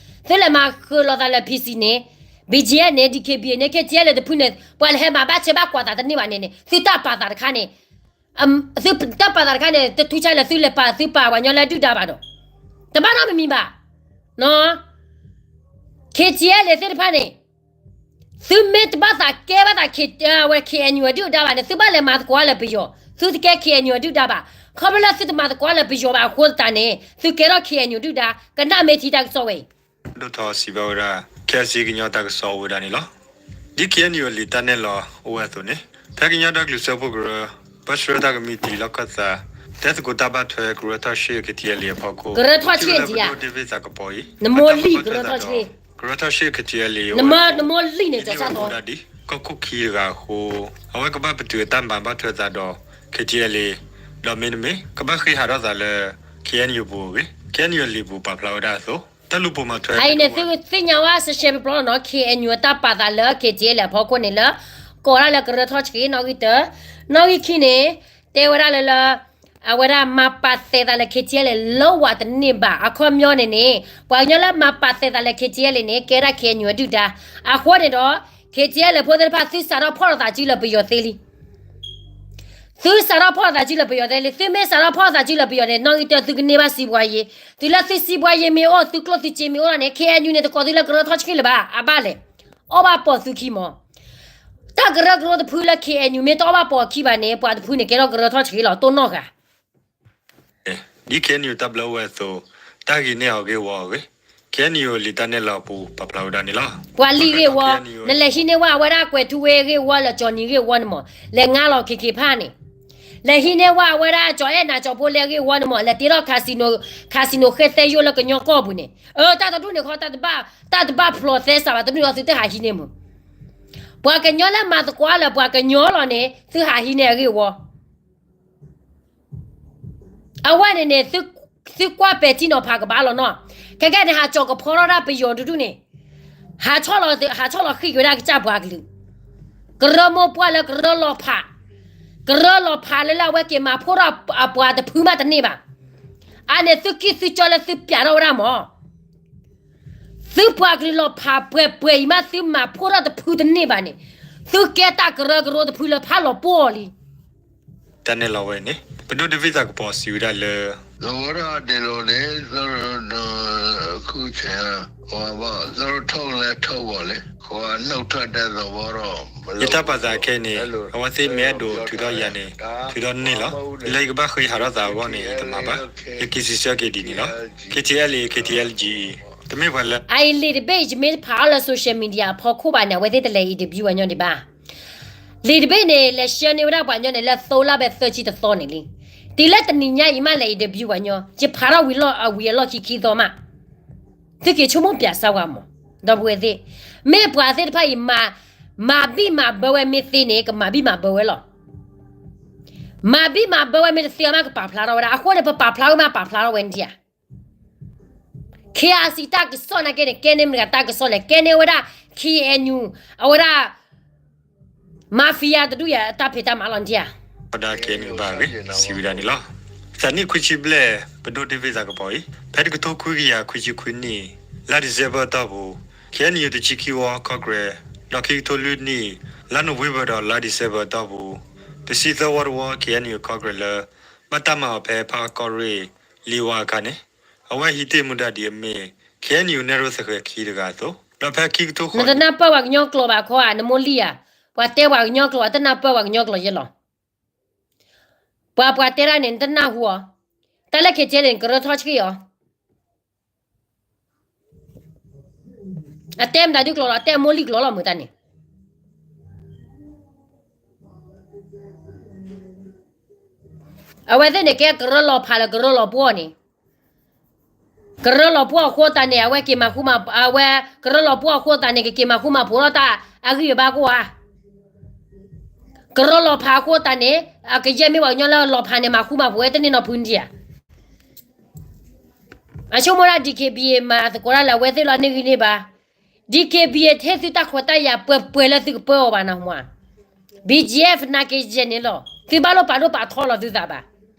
သုလဲၤမၤဃုာ်လိာ်သးလၢ PC န့ၣ်, BGF န့ၣ်, DKBA န့ၣ်, KTLA တဖုန့ၣ် ပှၤလဲၤဟဲမၤဘၣ်ဆဲးဘၣ်ကွၢ်သးတန့ၢ်ဘၣ်န့ၣ်န့ၣ် သုတၢ်ပာ်သးတခါန့ၣ် သုတၢ်ပာ်သးတခါန့ၣ် တထူဆါလၢသုလဲၤပာ်သုပာ်ပှၤကညီလၢအဒုၣ်ဒါဘၣ်ဒီး တဘၣ်နီတမံၤဘၣ်. KTLA သ့ၣ်တဖၣ်န့ၣ် သုမ့ၢ်တဘၣ်သးကဲဘၣ်သး ဝဲ KNU အဒုၣ်အဒါဘၣ်န့ၣ် သုဘၣ်လဲၤမၤသကိးလၢပယီၤ, သုတကဲ KNU အဒုၣ်အဒါဘၣ်. ခီဖျိလၢသုတမၤသကိးလၢပယီၤဘၣ်အဃိသတးန့ၣ် သုကဲထီၣ် KNU ဒုၣ်ဒါ, ကနၣ်မ့ၢ်ထံတၢ်ကစီၣ်ဝဲအံၤ ဒိၣ်ထီၣ်စံးဘၣ်ဝဲဒၣ် KIC ကညီတၢ်ကစီၣ်အိၣ်ဝဲဒၣ်န့ၣ်လီၤ. ဒ် KNU အလံာ်တၢ်နဲၣ်လီၤအိၣ်ဝဲအသိးန့ၣ် ဖဲကညီဒီကလုာ်စၢဖှိၣ်ကရၢ ပၢဆှၢတၢ်ကမံးတံာ်လီၢ်ခၢၣ်သး တဲသကိးတၢ်ဘၣ်ထွဲကရၢထီၣ်ရှ့ၣ် KTLA အဖီခိၣ် ကရၢထီၣ်ရှ့ၣ် ဒ်အံၤ ပဒိၣ်ဒ့ၣ်ဝ့ၣ်သးကပီၤအံၤ နမိၢ်လံၢ်ကရၢထီၣ်ရှ့ၣ် ကရၢထီၣ်ရှ့ၣ် KTLA အံၤ နမိၢ်လံၢ်န့ၣ် ကီၢ်ခိၣ်ခံတဂၤအဃိ အဝဲကဘၣ်ပတုာ်အတၢ်မၤဘၣ်ထွဲသးဒီး KTLA ဒီးမ့တမ့ၢ် ကဘၣ်ဃ့ဟးထီၣ်သးလၢ KNU ပူၤအဂ့ၢ် KNU အလံာ်ပူၤပာ်ဖျါဝဲဒၣ်အသိး တၢ်လူၤပိာ်မၤထွဲ အအံၤန့ၣ် သုသ့ၣ်ညါဝဲ ရှဲရှဲပျီပျီလီၤနီၤ KNU အတၢ်ပာ်သးလၢ KTLA အဖီခိၣ်န့ၣ်လၢ ကိးဒၣ်လၢကရၢထီၣ်ရှ့ၣ် နီၣ်ဂံၢ်တၢ, နီၣ်ဂံၢ်ခံန့ၣ် တဲဝဲဒၣ်လၢလၢ အဝဲဒၣ်မၤပာ်သဲးသးလၢ KTLA လၢဝဲတန့ၢ်ဘၣ် အခီပညီန့ၣ်န့ၣ် ပှၤကညီလၢမၤပာ်သဲးသးလၢ KTLA န့ၣ် ကဲဒၣ် KNU အဒုၣ်ဒါ, အဃိန့ၣ်ဒီး KTLA ဖိသ့ၣ်တဖၣ် သုစးထီၣ်ဖီၣ်လိာ်သးစုလၢပယီၤသ့လံ သုစးထီၣ်ဖီၣ်လိာ်သးစုလၢပယီၤသ့လံ, သုမ့ၢ်စးထီၣ်ဖီၣ်လိာ်သးစုလၢပယီၤန့ၣ် နီၣ်ဂံၢ်တၢ သုကန့ၢ်ဘၣ်စံးဘှါယ့ၤ, တုၤလၢသုစံးဘှါယ့ၤမ့ၢ်အိၣ် သုကျိၣ်သုစ့မ့ၢ်အိၣ်လီၤန့ၣ် KNU န့ၣ် တကိးသုလၢကရၢထီၣ်ရှ့ၣ်လၢၤဘၣ်, အဘၣ်လဲၣ်, အီၣ်ဘၣ်ပိာ်သုခံမး, တၢ်ကရၢကရိတဖုလၢ KNU မ့ၢ်တအီၣ်ဘၣ်ပိာ်အခံဘၣ်န့ၣ် ပှၤတဖုန့ၣ်ကဲထီၣ်ကရၢထီၣ်ရှ့ၣ်လီၤ တိၢ်နီၣ်ဃာ် ဒ် KNU တၢ်ဘျၢအိၣ်ဝဲအသိး တၢ်ဂ့ၤန့ၢ်အီၤဂ့ၢ်ဝီအဂ့ၢ် KNU အလံာ်တၢ်နဲၣ်လီၤအပူၤပာ်ဖျါဝဲဒၣ်န့ၣ်လီၤ. ပှၤလံၢ်ဂ့ၢ်ဝီ, နလဲၤဟံးန့ၢ်ဝဲအဝဲဒၣ်ကွဲၤထူဝ့ဂ့ၢ်ဝီလၢကၠီၤနံၤဂ့ၢ်ဝီန့ၣ်မး, လဲၤငါလီၤခ့ခ့ဖၣ်န့ၣ်, လဲၤဟံးန့ၢ်ဝဲအဝဲဒၣ်ကၠီၤအဲၣ်နၤကၠီၤဖိလဲဂ့ၢ်ဝီန့ၣ်မး, လဲၤတ့ထီၣ် casino ဃဲသဲယိၣ်လၢကညီကီၢ်ပူၤန့ၣ်, တၢ်တဒူၣ်န့ၣ်ခီ တၢ်တဘၣ်ဖျိးသဲစးဘၣ် တဒူၣ်ဒီးသုတဟးဟံးန့ၢ်မး, ပှၤကညီလၢမၤသကိးလၢပှၤကညီလီၤန့ၣ် သုဟးဟံးန့ၢ်အဂ့ၢ်ဝီ အဝဲန့ၣ်န့ၣ် သုကွၢ်ပဲာ်ထံနီၤဖးကဘၣ်လီၤနီၤ, ခဲကဲန့ၣ် ဟးကၠီၤကဖီထီၣ်ဒၣ်ပယီၤတဒူၣ်န့ၣ်, ဟးဆီၣ်လီၤဃံးက့ၤဝဲဒၣ်ကစၢ်ပှၤကလုာ်, ကရၢမိၢ်ပှၢ်လၢကရၢလီၤဖး, ကရၢလီၤဖးလၢလၢအဝဲက့ၤမၤဖှိၣ်ထီၣ်အပှၤတဖုမးတန့ၢ်ဘၣ်, အန့ၣ်သုကံၢ်သုကၠီလၢသုပျးထီၣ်ဝဲဒၣ်မး သုပှၤကလုာ်လီၤဖးပှဲၤပှဲၤအံၤမး သုမၤဖှိၣ်ထီၣ်တဖုတန့ၢ်ဘၣ်န့ၣ်, သုကဲတၢ်ကရၢကရိတဖုလၢဖးလီၤပှီၢ်လံ. တၢ်နဲၣ်လီၤဝဲန့ၣ် ပဒိၣ်ဒ့ၣ်ဝ့ၣ်သးကပီၤစံးဝဲဒၣ်လၢ သဝီထီၣ်ဒ်လဲၣ်န့ၣ် သရၣ် ခုဆဲး သရၣ် ထုးလဲထုးဝီၤလဲၣ် ယတၢ်ပာ်သးခဲအံၤန့ၣ် အဝဲသ့ၣ်မ့ၢ်အဲၣ်ဒိးထုးထီၣ်ယၤန့ၣ် ထုးထီၣ်န့ၢ်လီၤ. လၢယကဘၣ်ဃ့ဟးထီၣ်သးအဂီၢ်န့ၣ် ယတမၤဘၣ်. ယက့ၤစံးဆၢက့ၤဒ်န့ၣ်လီၤ. KTLA KTLG တမ့ၢ်ပှၤလၢ အအံၤလံာ်တဘ့ၣ် ယမ့ၢ်တဖးအီၤလၢ social media အဖီခိၣ်ဘၣ်န့ၣ် အဝဲသ့ၣ်တလဲၤ interview ပှၤကညီဒံးဘၣ်. လံာ်တဘ့ၣ်န့ၣ် လဲၤဆှၢန့ၢ်ဝဲဒၣ်ပှၤကညီန့ၣ် လၢသိလါဘဲသၢဆံတသီန့ၣ်လံ. တုၤလၢတနံၤညါအံၤမးလဲၤ interview ပှၤကညီ ယဖးထီၣ်ဝံၤလီၢ်အဝံၤအလီၢ်ခံခံသီမး သုက့ၤဆိကမိၣ်ပျးစၢၤဝဲမး, ဒီပုၢ်ဝဲၢ်သ့ၣ်, မ့ၢ်ပှၤသ့ၣ်တဖၣ်အံၤ မၤဘံၣ်မၤဘၢဝဲမ့ၢ်သ့န့ၣ် ကမၤဘံၣ်မၤဘၢဝဲလီၤ. မၤဘံၣ်မၤဘၢဝဲမ့ၢ်တသ့အီၤမး ကပာ်ဖျါထီၣ်ဝဲဒၣ်. အဃိန့ၣ် ပပာ်ဖျါဝဲမး ပာ်ဖျါထီၣ်ဝဲန့ၣ်ဧါ. KIC တၢ်ကစီၣ်နာ်က့န့ၣ် ကဲန့ၢ်မတၤတၢ်ကစီၣ်လဲၣ်, ကဲန့ၢ်ဝဲဒၣ် KNU အဝဲဒၣ် mafia တဒူၣ်ယဲ တၢ်ဖံးတၢ်မၤလီၤန့ၣ်ဧါ. ဒီး KNU ဘၣ်ဂ့ၤ စံးဝဲဒၣ်န့ၣ်လီၤ. သးနံၣ်ခွံဆံဘျဲၣ် ပဒိၣ်ဒ့ၣ်ဝ့ၣ်သးကပီၤအံၤ ဖဲတကထိခွံကယၤခွံဆံခွံနံၣ် လါ December အတီၢ်ပူၤ KNU တဆံခံဝီ ခီကရဲး ဒီးခံကထိလွံၢ်နံၣ် လါ November ဒီးလါ December အတီၢ်ပူၤ တဆံသၢဝီတဝီ KNU ခီကရဲးလၢ ဘၣ်တၢ်မၤအီၤဖဲဖးအီၣ်ကီၢ်ရ့ၣ် လံာ်ဝါအခါန့ၣ် အဝဲဟံးတ့ၢ်မူဒါဒ်အမ့ၢ် KNU နဲၣ်ရွဲၣ်သဃဲၤခံတဂၤအသိး ဒီးဖဲခံကထိဃိး နတနၢ်ပၢၢ်ပှၤကညီကျိာ်ဘၣ်ခီဧါ နမိၢ်လံၢ်ဧါ. ပှၤတဲပှၤကညီကျိာ် အတနၢ်ပၢၢ်ပှၤကညီကျိာ်ယဲလီၤ. ပှၤ ပှၤတဲဒၣ်န့ၣ် နတနၢ်ဟူအီၤ. တၢ်လၢ KTLA န့ၣ် ကရၢထီၣ်ဆှံအီၤ. အတဲမတၤဒုကျိာ်လီၤ အတဲအမိၢ်လံၢ်ကျိာ်လီၤ မုာ်တၢ်န့ၣ် အဝဲသ့ၣ်န့ၣ် ကဲကရၢလီၤဖးလၢကရၢလီၤပှီၢ်န့ၣ်, ကရၢလီၤပှီၢ်အဃိသတးန့ၣ် အဝဲက့ၤမၤဃူမၤ အဝဲ ကရၢလီၤပှီၢ်အဃိသတးန့ၣ် ကက့ၤမၤဃူမၤဖိးထီၣ်တၢ်အဂံၢ်အဘါကိးဧါ. ကရၢလီၤဖးအဃိသတးန့ၣ် အကယဲၢ်မ့ၢ်ပှၤကညီလၢလီၤဖးန့ၣ် မၤဃူမၤဖိးဝဲတန့ၢ်နီတဖုဒံးဧါ. အဆိကမိၣ်ဒၣ် DKBA မၤသကိးတၢ်လၢအဝဲသ့ၣ်လီၤန့ၢ်ဂံၢ်န့ၢ်ဘါ. DKBA တဟ့ၣ်သုတၢ်ခွဲးတၢ်ယာ်ပှဲၤပှဲၤလၢသုကပၢအီၤဘၣ်နဟါ. BGF နာ်က့ယဲၢ်န့ၣ်လီၤ. သုဘၣ်လိၣ်ပာ်ဒိၣ်ပာ်ထီလီၤသုသးဘၣ်.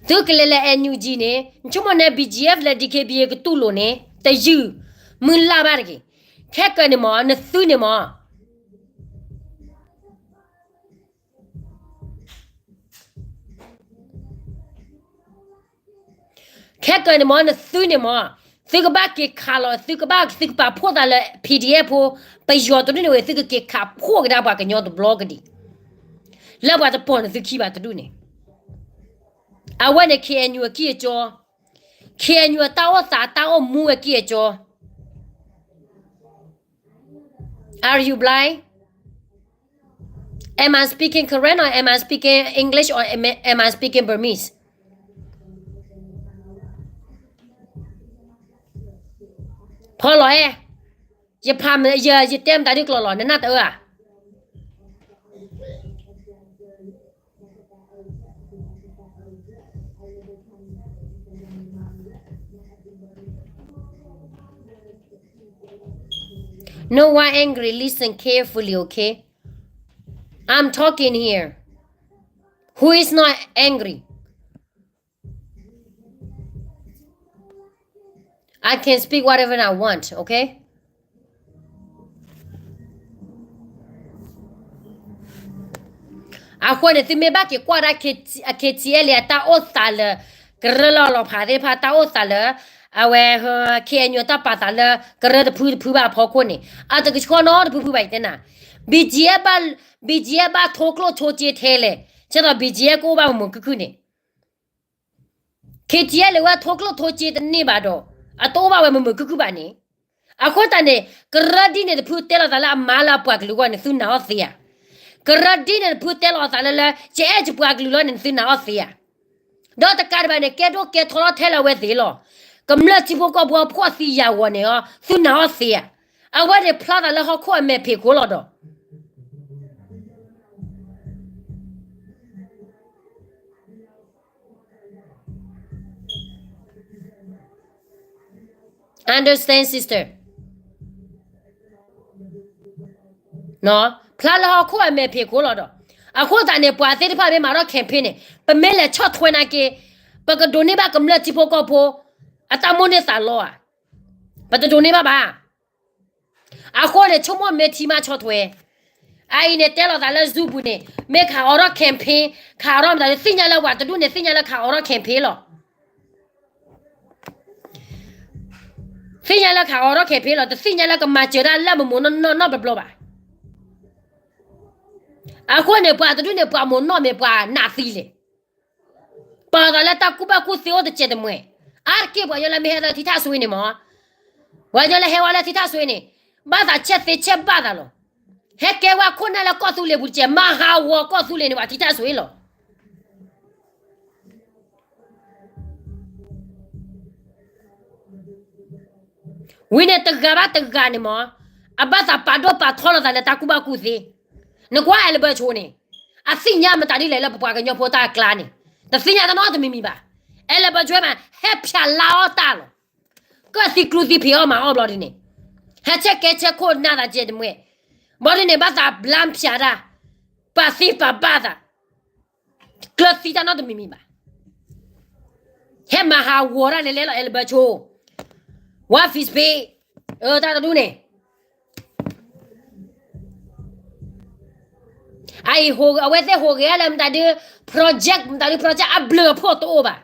သုကလဲၤလၢ NUG န့ၣ် နဆိကမိၣ်န့ၣ် BGF လၢ DKBA ကတူၢ်လိာ်န့ၣ် တယုၢ် မုၢ်လၢ်ဘၣ်တဂ့ၤ. ခဲကၢန့ၣ်မ့ၢ် နသုန့ၣ်မ့ၢ် ခဲကၢန့ၣ်မ့ၢ် နသုန့ၣ်မ့ၢ် သုကဘၣ်က့ၤခးလီၤ သုကဘၣ်သုကပာ်ဖှိၣ်သးလၢ PDF ဖိ, ပယီၤတဒူၣ်န့ၣ်ဝဲ သုကက့ၤခးဖှိၣ်ကဒါပှၤကညီတဘျီကဒံး, လၢပှၤတပိာ်နသုခံဘၣ်တဒူၣ်န့ၣ်, အဝဲန့ၣ် KNU အကံၢ်အကီ, KNU အတၢ်အိၣ်သးတၢ်အိၣ်မူအကံၢ်အကီ. Are you blind? Am I speaking Karen or am I speaking English or am I, am I speaking Burmese? ဖီလီၤအဲ, ယဖးမ, ယ, ယတဲမတၤဒုကျိာ်လီၤ နနၢ်တအၢဧါ. No one angry, listen carefully, okay? I'm talking here. Who is not angry? I can speak whatever I want, okay? အဃိန့ၣ် သုမ့ၢ်ဘၣ်က့ၤကွၢ်ဒၣ် K, KTLA အတၢ်အိၣ်သးလၢ ကရၢလီၤလီၤဖးသ့ၣ်တဖၣ် တၢ်အိၣ်သးလၢ အဝဲ KNU တၢ်ပာ်သးလၢ ကရၢတဖုတဖုဘၣ်အဖီခိၣ်န့ၣ် အတကဆှီနီတဖုဖုဘၣ် ယတဲနၤ, BGF ဘၣ်, BGF ဘၣ်ထိကျိၣ်ထိစ့ထဲလဲၣ်, ဆဲးသိး BGF ကအိၣ်ဘၣ်မုာ်မုာ်ခုၣ်ခုၣ်န့ၣ် KTLA ဝဲထိကျိၣ်ထိစ့တန့ၢ်ဘၣ်ဒီး အတအိၣ်ဘၣ်ဝဲမုာ်မုာ်ခုၣ်ခုၣ်ဘၣ်န့ၣ်, အဃိသတးန့ၣ် ကရၢဒ်န့ၣ်တဖုတဲလီၤသးလၢအမၤလၢအပှၤကလုာ်အဂီၢ်န့ၣ် သုနာ်အီၣ်သ့ဧါ. ကရၢဒ်န့ၣ်တဖုတဲလီၤသးလၢလၢ ယအဲၣ်ယပှၤကလုာ်လီၤန့ၣ် သုနာ်အီၣ်သ့ဧါ. ဒီးတကးဒံးဘၣ်န့ၣ် ကဲဒိၣ်ကဲထီထီထဲလၢအဝဲသ့ၣ်လီၤ. ကမျၢၢ်ထံဖိကီၢ်ဖိအဖှီၣ်သံယာ်ဂီၤန့ၣ်အီၤ သုနာ်အီၣ်သ့ဧါ. အဝဲန့ၣ်ဖျါသးလၢဟီၣ်ခိၣ်အမဲာ်ဖံးခိၣ်လီၤဒီး Understand, sister? ဖျါလၢဟီၣ်ခိၣ်အမဲာ်ဖံးခိၣ်လီၤဒီး အဃိသတးန့ၣ် ပှၤသ့ၣ်တဖၣ်မ့ၢ်မၤထီၣ် campaign န့ၣ် ပမ့ၢ်လဲၤဆီၣ်ထွဲနာ်က့ ပကဒိးန့ၢ်ဘၣ်ကမျၢၢ်ထံဖိကီၢ်ဖိ အတၢ်မိၣ်န့ၢ်သးလီဧါ. ပတဒိးန့ၢ်ဘၣ်ဘၣ်. အဃိန့ၣ် ဆိကမိၣ်မ့ၢ်ထံမးဆီၣ်ထွဲ အအံၤန့ၣ် တဲလီၤသးလၢ Zoom ပူၤန့ၣ် မ့ၢ်ခးအိးထီၣ် campaign, ခးအိးထီၣ်မတၤ သ့ၣ်ညါလၢပှၤတဒူၣ်န့ၣ် သ့ၣ်ညါလၢခးအိးထီၣ် campaign လီၤ. သ့ၣ်ညါလၢခးအိးထီၣ် campaign လီၤ. တသ့ၣ်ညါလၢကမၤစၢၤတၢ်လၢမမိၢ်နီၢ်နီၢ်ဘျီဘျီဘၣ်. အဃိန့ၣ် ပှၤတဒူၣ်န့ၣ် ပှၤမိၢ်နီၢ်မ့ၢ်ပှၤနးသံလဲၣ်. ပာ်သးလၢတၢ်ကူၣ်ဘၣ်ကူၣ်သ့အိၣ်တစဲးတမှဲၤ, အါတက့ၢ်ပှၤကညီလၢမ့ၢ်ဟဲလၢထံထၣ်စွ့န့ၣ်မ့ၢ်, ပှၤကညီလၢဟဲဝဲလၢထံထၣ်စွ့န့ၣ် ဘၣ်သးဆဲးသ့ဆဲးဘၣ်သးလီၤ. ဟဲကဲဝဲခိၣ်နၢ်လၢကီၢ်သူလ့ၤပူၤတစဲး မၤဟးဂီၤကီၢ်သူလ့ၤန့ၣ် ပှၤထံထၣ်စွ့လီၤ. ဝံၤန့ၣ်တဂၤဘၣ်တဂၤန့ၣ်မ့ၢ် အဘၣ်သးပာ်ဒိၣ်ပာ်ထီလီၤသးလၢတၢ်ကူၣ်ဘၣ်ကူၣ်သ့. နကွၢ် Albert ဆိန့ၣ် အသ့ၣ်ညါမတၤဒ်လဲၣ်လၢပပှၤကညီဖိတၢ်အကျါန့ၣ်, တသ့ၣ်ညါတၢ်နီတမံၤမံၤဘၣ်. Albert ဆိမး ဟဲဖၠးလါအီၣ်တၢ်လီၤ. ကၢၣ်သံကျူသံဖံးအီၣ်မၤအီၣ်ဘျီဒ်န့ၣ်, ဟဲဆဲးကဲဆဲးခိၣ်နၢ်သးစဲးတမှဲၤ, ဘျီဒ်န့ၣ် ဘၣ်သးဘျါဖၠးတၢ်, ပာ်သံပာ်ဘၣ်သး ကျၢၤသံတၢ်နီတမံၤမံၤဘၣ်. ဟဲမၤဟးဂီၤတၢ်လဲၤလဲၤလီၤ Albert ဆိ, ဝါ Facebook, တၢ်တဒူၣ်န့ၣ် အအံၤ အဝဲသ့ၣ်ဟူးဂဲၤလၢမတၤဒု project မတၤဒု project အဘျုးအဖှိၣ်တအိၣ်ဘၣ်.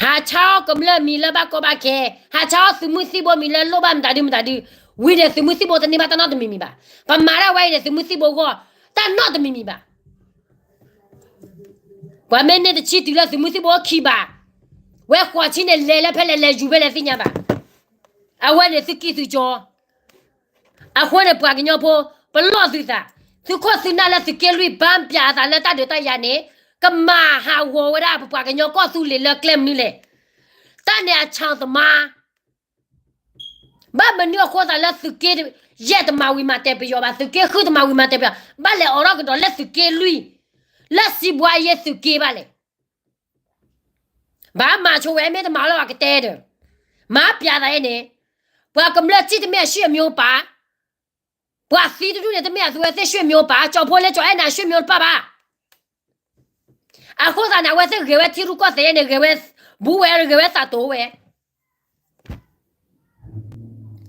ဟးဆါအီၣ်ကမျၢၢ်မံၤလၢဘၣ်ကီဘၣ်ခဲ, ဟးဆါအီၣ်သုးမုၢ်သံၣ်ဘိမံၤလၢလိၣ်ဘၣ်မတၤဒုမတၤဒု, ဝံၤဒီးသုးမုၢ်သံၣ်ဘိတန့ၢ်ဘၣ်တၢ်နီတမံၤမံၤဘၣ်. ပမၤဒၣ်ဝဲအံၤန့ၣ် သုးမုၢ်သံၣ်ဘိဂီၢ် တၢ်နီတမံၤမံၤဘၣ်. ပှၤမ့ၢ်န့ၢ်တဆံတုၤလၢသုးမုၢ်သံၣ်ဘိခံဘၣ်, ဝဲဃိးဆံန့ၣ် လဲၤလၢဖဲလဲၣ် လဲၤယူၤဖဲလဲၣ်သ့ၣ်ညါဘၣ်. အဝဲန့ၣ်သုကံၢ်သုကီ, အဃိန့ၣ် ပှၤကညီဖိ ပလီၢ်သုသး, သုခိၣ်သုနၢ်လၢသုးက့လွံၢ် ဘၣ်ပျးအသးလၢတၢ်ဒုးတၢ်ယၤန့ၣ် ကမၤဟးဂီၤဝဲဒၣ်ပပှၤကညီကီၢ်သူလ့ၤလၢကျဲမနုၤလဲၣ်. တၢ်န့ၣ်အဆၣ်သမါ ဘၣ်မနုၤအဃိသးလၢသုးက့ယဲၢ်တမၤဝံၤမၤတဲာ်ပယီၤဘၣ်, သုးက့ဃုတမၤဝံၤမၤတဲာ်ပယီၤ, ဘၣ်လဲၤအိးထီၣ်ကဒီးလၢသုးက့လွံၢ်, လၢစံးဘှါယဲသုးက့ဘၣ်လဲၣ်. ဘၣ်မၤဆိဝဲမ့ၢ်တမၤလီၤအကတဲဒီး, မၤပျးသးအံၤန့ၣ်, ပှၤကမျၢၢ်စံၣ်တမ့ၢ်အဆွေမျိုးဘၣ်, ပှၤသံတဒူၣ်န့ၣ် တမ့ၢ်အဝဲသ့ၣ်ဆွေမျိုးဘၣ်, ကၠီဖိလ့ကၠီအဲၣ်န့ၣ်အဆွေမျိုးတဖၣ်ဘၣ်. အဃိသတးန့ၣ် အဝဲသ့ၣ်ဂဲၤဝဲထံရူၢ်ကီၢ်သဲးန့ၣ် ဂဲၤဝဲဘူးဝဲ ဂဲၤဝဲသးတိၤဝဲ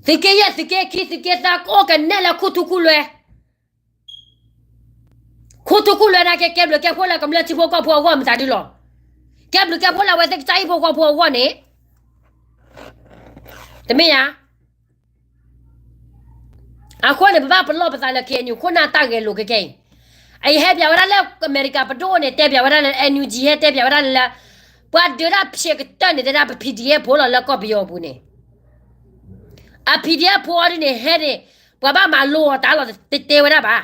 သုးက့ယဲၢ် သုးက့ခံ သုးက့သၢ ကအိၣ်ကနဲၣ်လၢခူထူခူလွဲ, ခူထူခူလွဲန့ၣ်ကဲ ကဲဘျုးကဲဖှိၣ်လၢကမျၢၢ်ထံဖိကီၢ်ဖိအဂီၢ်မတၤဒုလီၤ. ကဲဘျုးကဲဖှိၣ်လၢအဝဲသ့ၣ်ကစၢ်ဟံၣ်ဖိဃီဖိအဂီၢ်န့ၣ် တမ့ၢ်ဧါ. အဃိန့ၣ် ပဘၣ်ပလီၢ်ပသးလၢ ခ့ၣ်အဲၣ်ယူၣ် ခိၣ်နၢ်တၢ်ဂဲၤလိာ်ခဲခဲအံၤ, အံၤဟဲပၠးဝဲဒၣ်လၢအမဲရကၤပဒိၣ်န့ၣ် တဲပၠးဝဲဒၣ်လၢ NUG ဟဲတဲပၠးဝဲဒၣ်လၢ ပှၤဒုးတၢ်ဖျဲးကတၢၢ်န့ၣ် တဲဒၣ်ပ PDF ဖိလီၤလၢကီၢ်ပယီၤအပူၤန့ၣ်, အ PDF ဖိအီၤဒ်န့ၣ် ဟဲန့ၣ် ပှၤဘၣ်မၤလိအီၤတၢ်လီၤ တတဲဝဲဒၣ်ဘၣ်.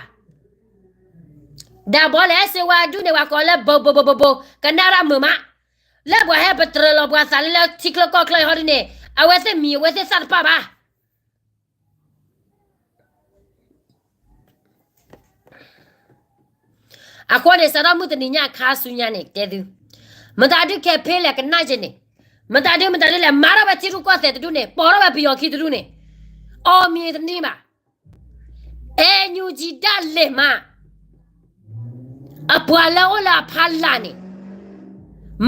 ဒၣ်ဘီလဲၣ် စ့ဝါဒုးန့ၣ် ပှၤကိးလၢ ဘိဘိဘိဘိဘိ ကနၣ်ရၢ်မုာ်မး, လၢပှၤဟဲပတြၢၤလီၤပှၤသးလၢလၢထံချၢကီၢ်ချၢအံၤဟီဒ်န့ၣ်, အဝဲသ့ၣ်မံၤအဝဲသ့ၣ်သၣ်တဖၣ်ဘၣ်. အဃိန့ၣ် စးထီၣ်မုၢ်တနံၤညါအခါဆူညါန့ၣ် တဲသု, မတၤဒုးခဲဖ့လဲၣ်ကနၣ်က့ၤန့ၣ်, မတၤဒုး မတၤဒုးလဲၣ် မၤထီၣ်ဝဲထံရူၢ်ကီၢ်သဲးတဒူၣ်န့ၣ် ပိာ်ထီၣ်ဝဲပယီၤခံတဒူၣ်န့ၣ်, အီၣ်မံၤတန့ၢ်ဘၣ်. အဲ NUG ဒၣ်လဲာ်မး အပှၤလၢအိၣ်လၢအဖီလာ်န့ၣ်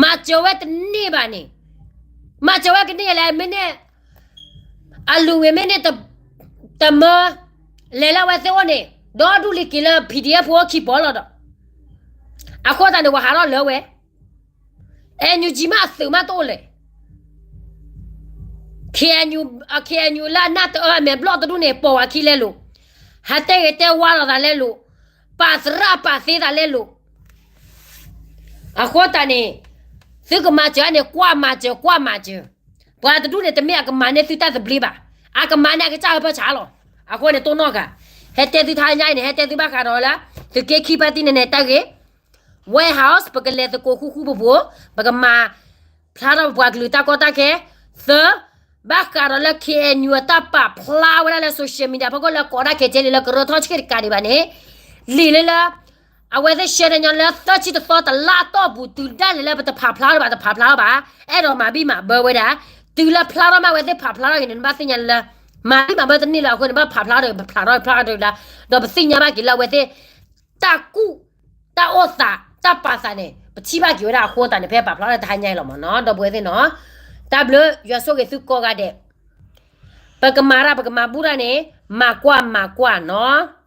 မၤစၢၤဝဲတန့ၢ်ဘၣ်န့ၣ်, မၤစၢၤဝဲကန့ၢ်လဲၣ် မ့ၢ်န့ၣ် အလူၤဝံၤမ့ၢ်န့ၣ် တမၢ လဲၤလၢအဝဲသ့ၣ်အိၣ်န့ၣ် ဒီဒူၣ်လံက့ၤလၢ PDF ဖိအိၣ်ခံပီၤလီၤဒီး, အဃိသတးန့ၣ် ပှၤဟးထီၣ်လၢဝဲ အဲ NUG မးအသုးမးတအိၣ်လဲၣ်. ခ့ၣ်အဲၣ်ယူၣ် ခ့ၣ်အဲၣ်ယူၣ်လၢအနၢ်တအၢအမဲာ်ဘျီၣ်တဒူၣ်န့ၣ် ပိာ်ဝဲခံလဲလိာ်, ဟးတဲဂ့ၤတဲဝါလိာ်သးလဲလိာ်, ပာ်သရၣ်ပာ်သ့သးလဲလိာ်. အဃိသတးန့ၣ် သုကမၤစၢၤန့ၣ် ကွၢ်မၤစၢၤ ကွၢ်မၤစၢၤ, ပှၤတဒူၣ်န့ၣ် တမ့ၢ်အကမၤန့ၢ်သုတၢ်သဘျ့ဘၣ်, အကမၤန့ၢ်အကစၢ်ဟၢဖၢဆးလီၤ. အဃိန့ၣ် တိၢ်နီၣ်ဂၤ, ဟဲတဲသုထါညါအံၤန့ၣ် ဟဲတဲသုဘၣ်ဃးဒီးလၢ သုးက့ခံဖါတံၢ်န့ၣ်န့ၣ် တၢ်ဂ့ၢ် warehouse ပကလဲၤသကိးဃူဃူဖိးဖိး, ပကမၤဖျါထီၣ်ပပှၤကလုာ်တၢ်ကီတၢ်ခဲ, သၢ, ဘၣ်ဃးဒီးလၢ ခ့ၣ်အဲၣ်ယူၣ် အတၢ်ပာ်ဖျါဝဲဒၣ်လၢ social media ဖီခိၣ်လၢကိးဒၣ်ခဲကဲလံလၢကရၢထီၣ်ဆံးတကးဒံးဘၣ်န့ၣ်, လံာ်လၢလၢ အဝဲသ့ၣ်ဆှၢတညီလၢသၢဆံတသီတလါအတီၢ်ပူၤ တုၤဒၣ်လဲာ်လၢပတဖးဖျါထီၣ်ဘၣ် တဖးဖျါထီၣ်ဘၣ်, အဲၣ်ဒိးမၤဘံၣ်မၤဘၢဝဲဒၣ်, တုၤလၢဖျါထီၣ်မးအဝဲသ့ၣ်ဖးဖျါထီၣ်ဂ့ၤန့ၣ် နဘၣ်သ့ၣ်ညါလၢ မၤဘံၣ်မၤဘၢတန့ၢ်လၢၤအဃိန့ၣ် ဘၣ်ဖးဖျါထီၣ် ဖးထီၣ်ဖျါထီၣ်လၢ, ဒီးပသ့ၣ်ညါဘၣ်က့ၤလၢအဝဲသ့ၣ် တၢ်ကူၣ် တၢ်အိၣ်သး တၢ်ပာ်သးန့ၣ် ပထံၣ်ဘၣ်က့ၤဝဲဒၣ်အဃိသတးန့ၣ် ဖဲပာ်ဖျါထီၣ်တဟါညါအံၤလီၤမ့ၢ်နီၤ ဒီပုၢ်ဝဲၢ်သ့ၣ်နီၤ, တၢ်ဘျုးယွၤဆိၣ်ဂ့ၤသုကိးဂၤဒဲး, ပကမၤတၢ် ပကမၤဘူၣ်တၢ်န့ၣ် မၤကွၢ်မၤကွၢ်နီၤ.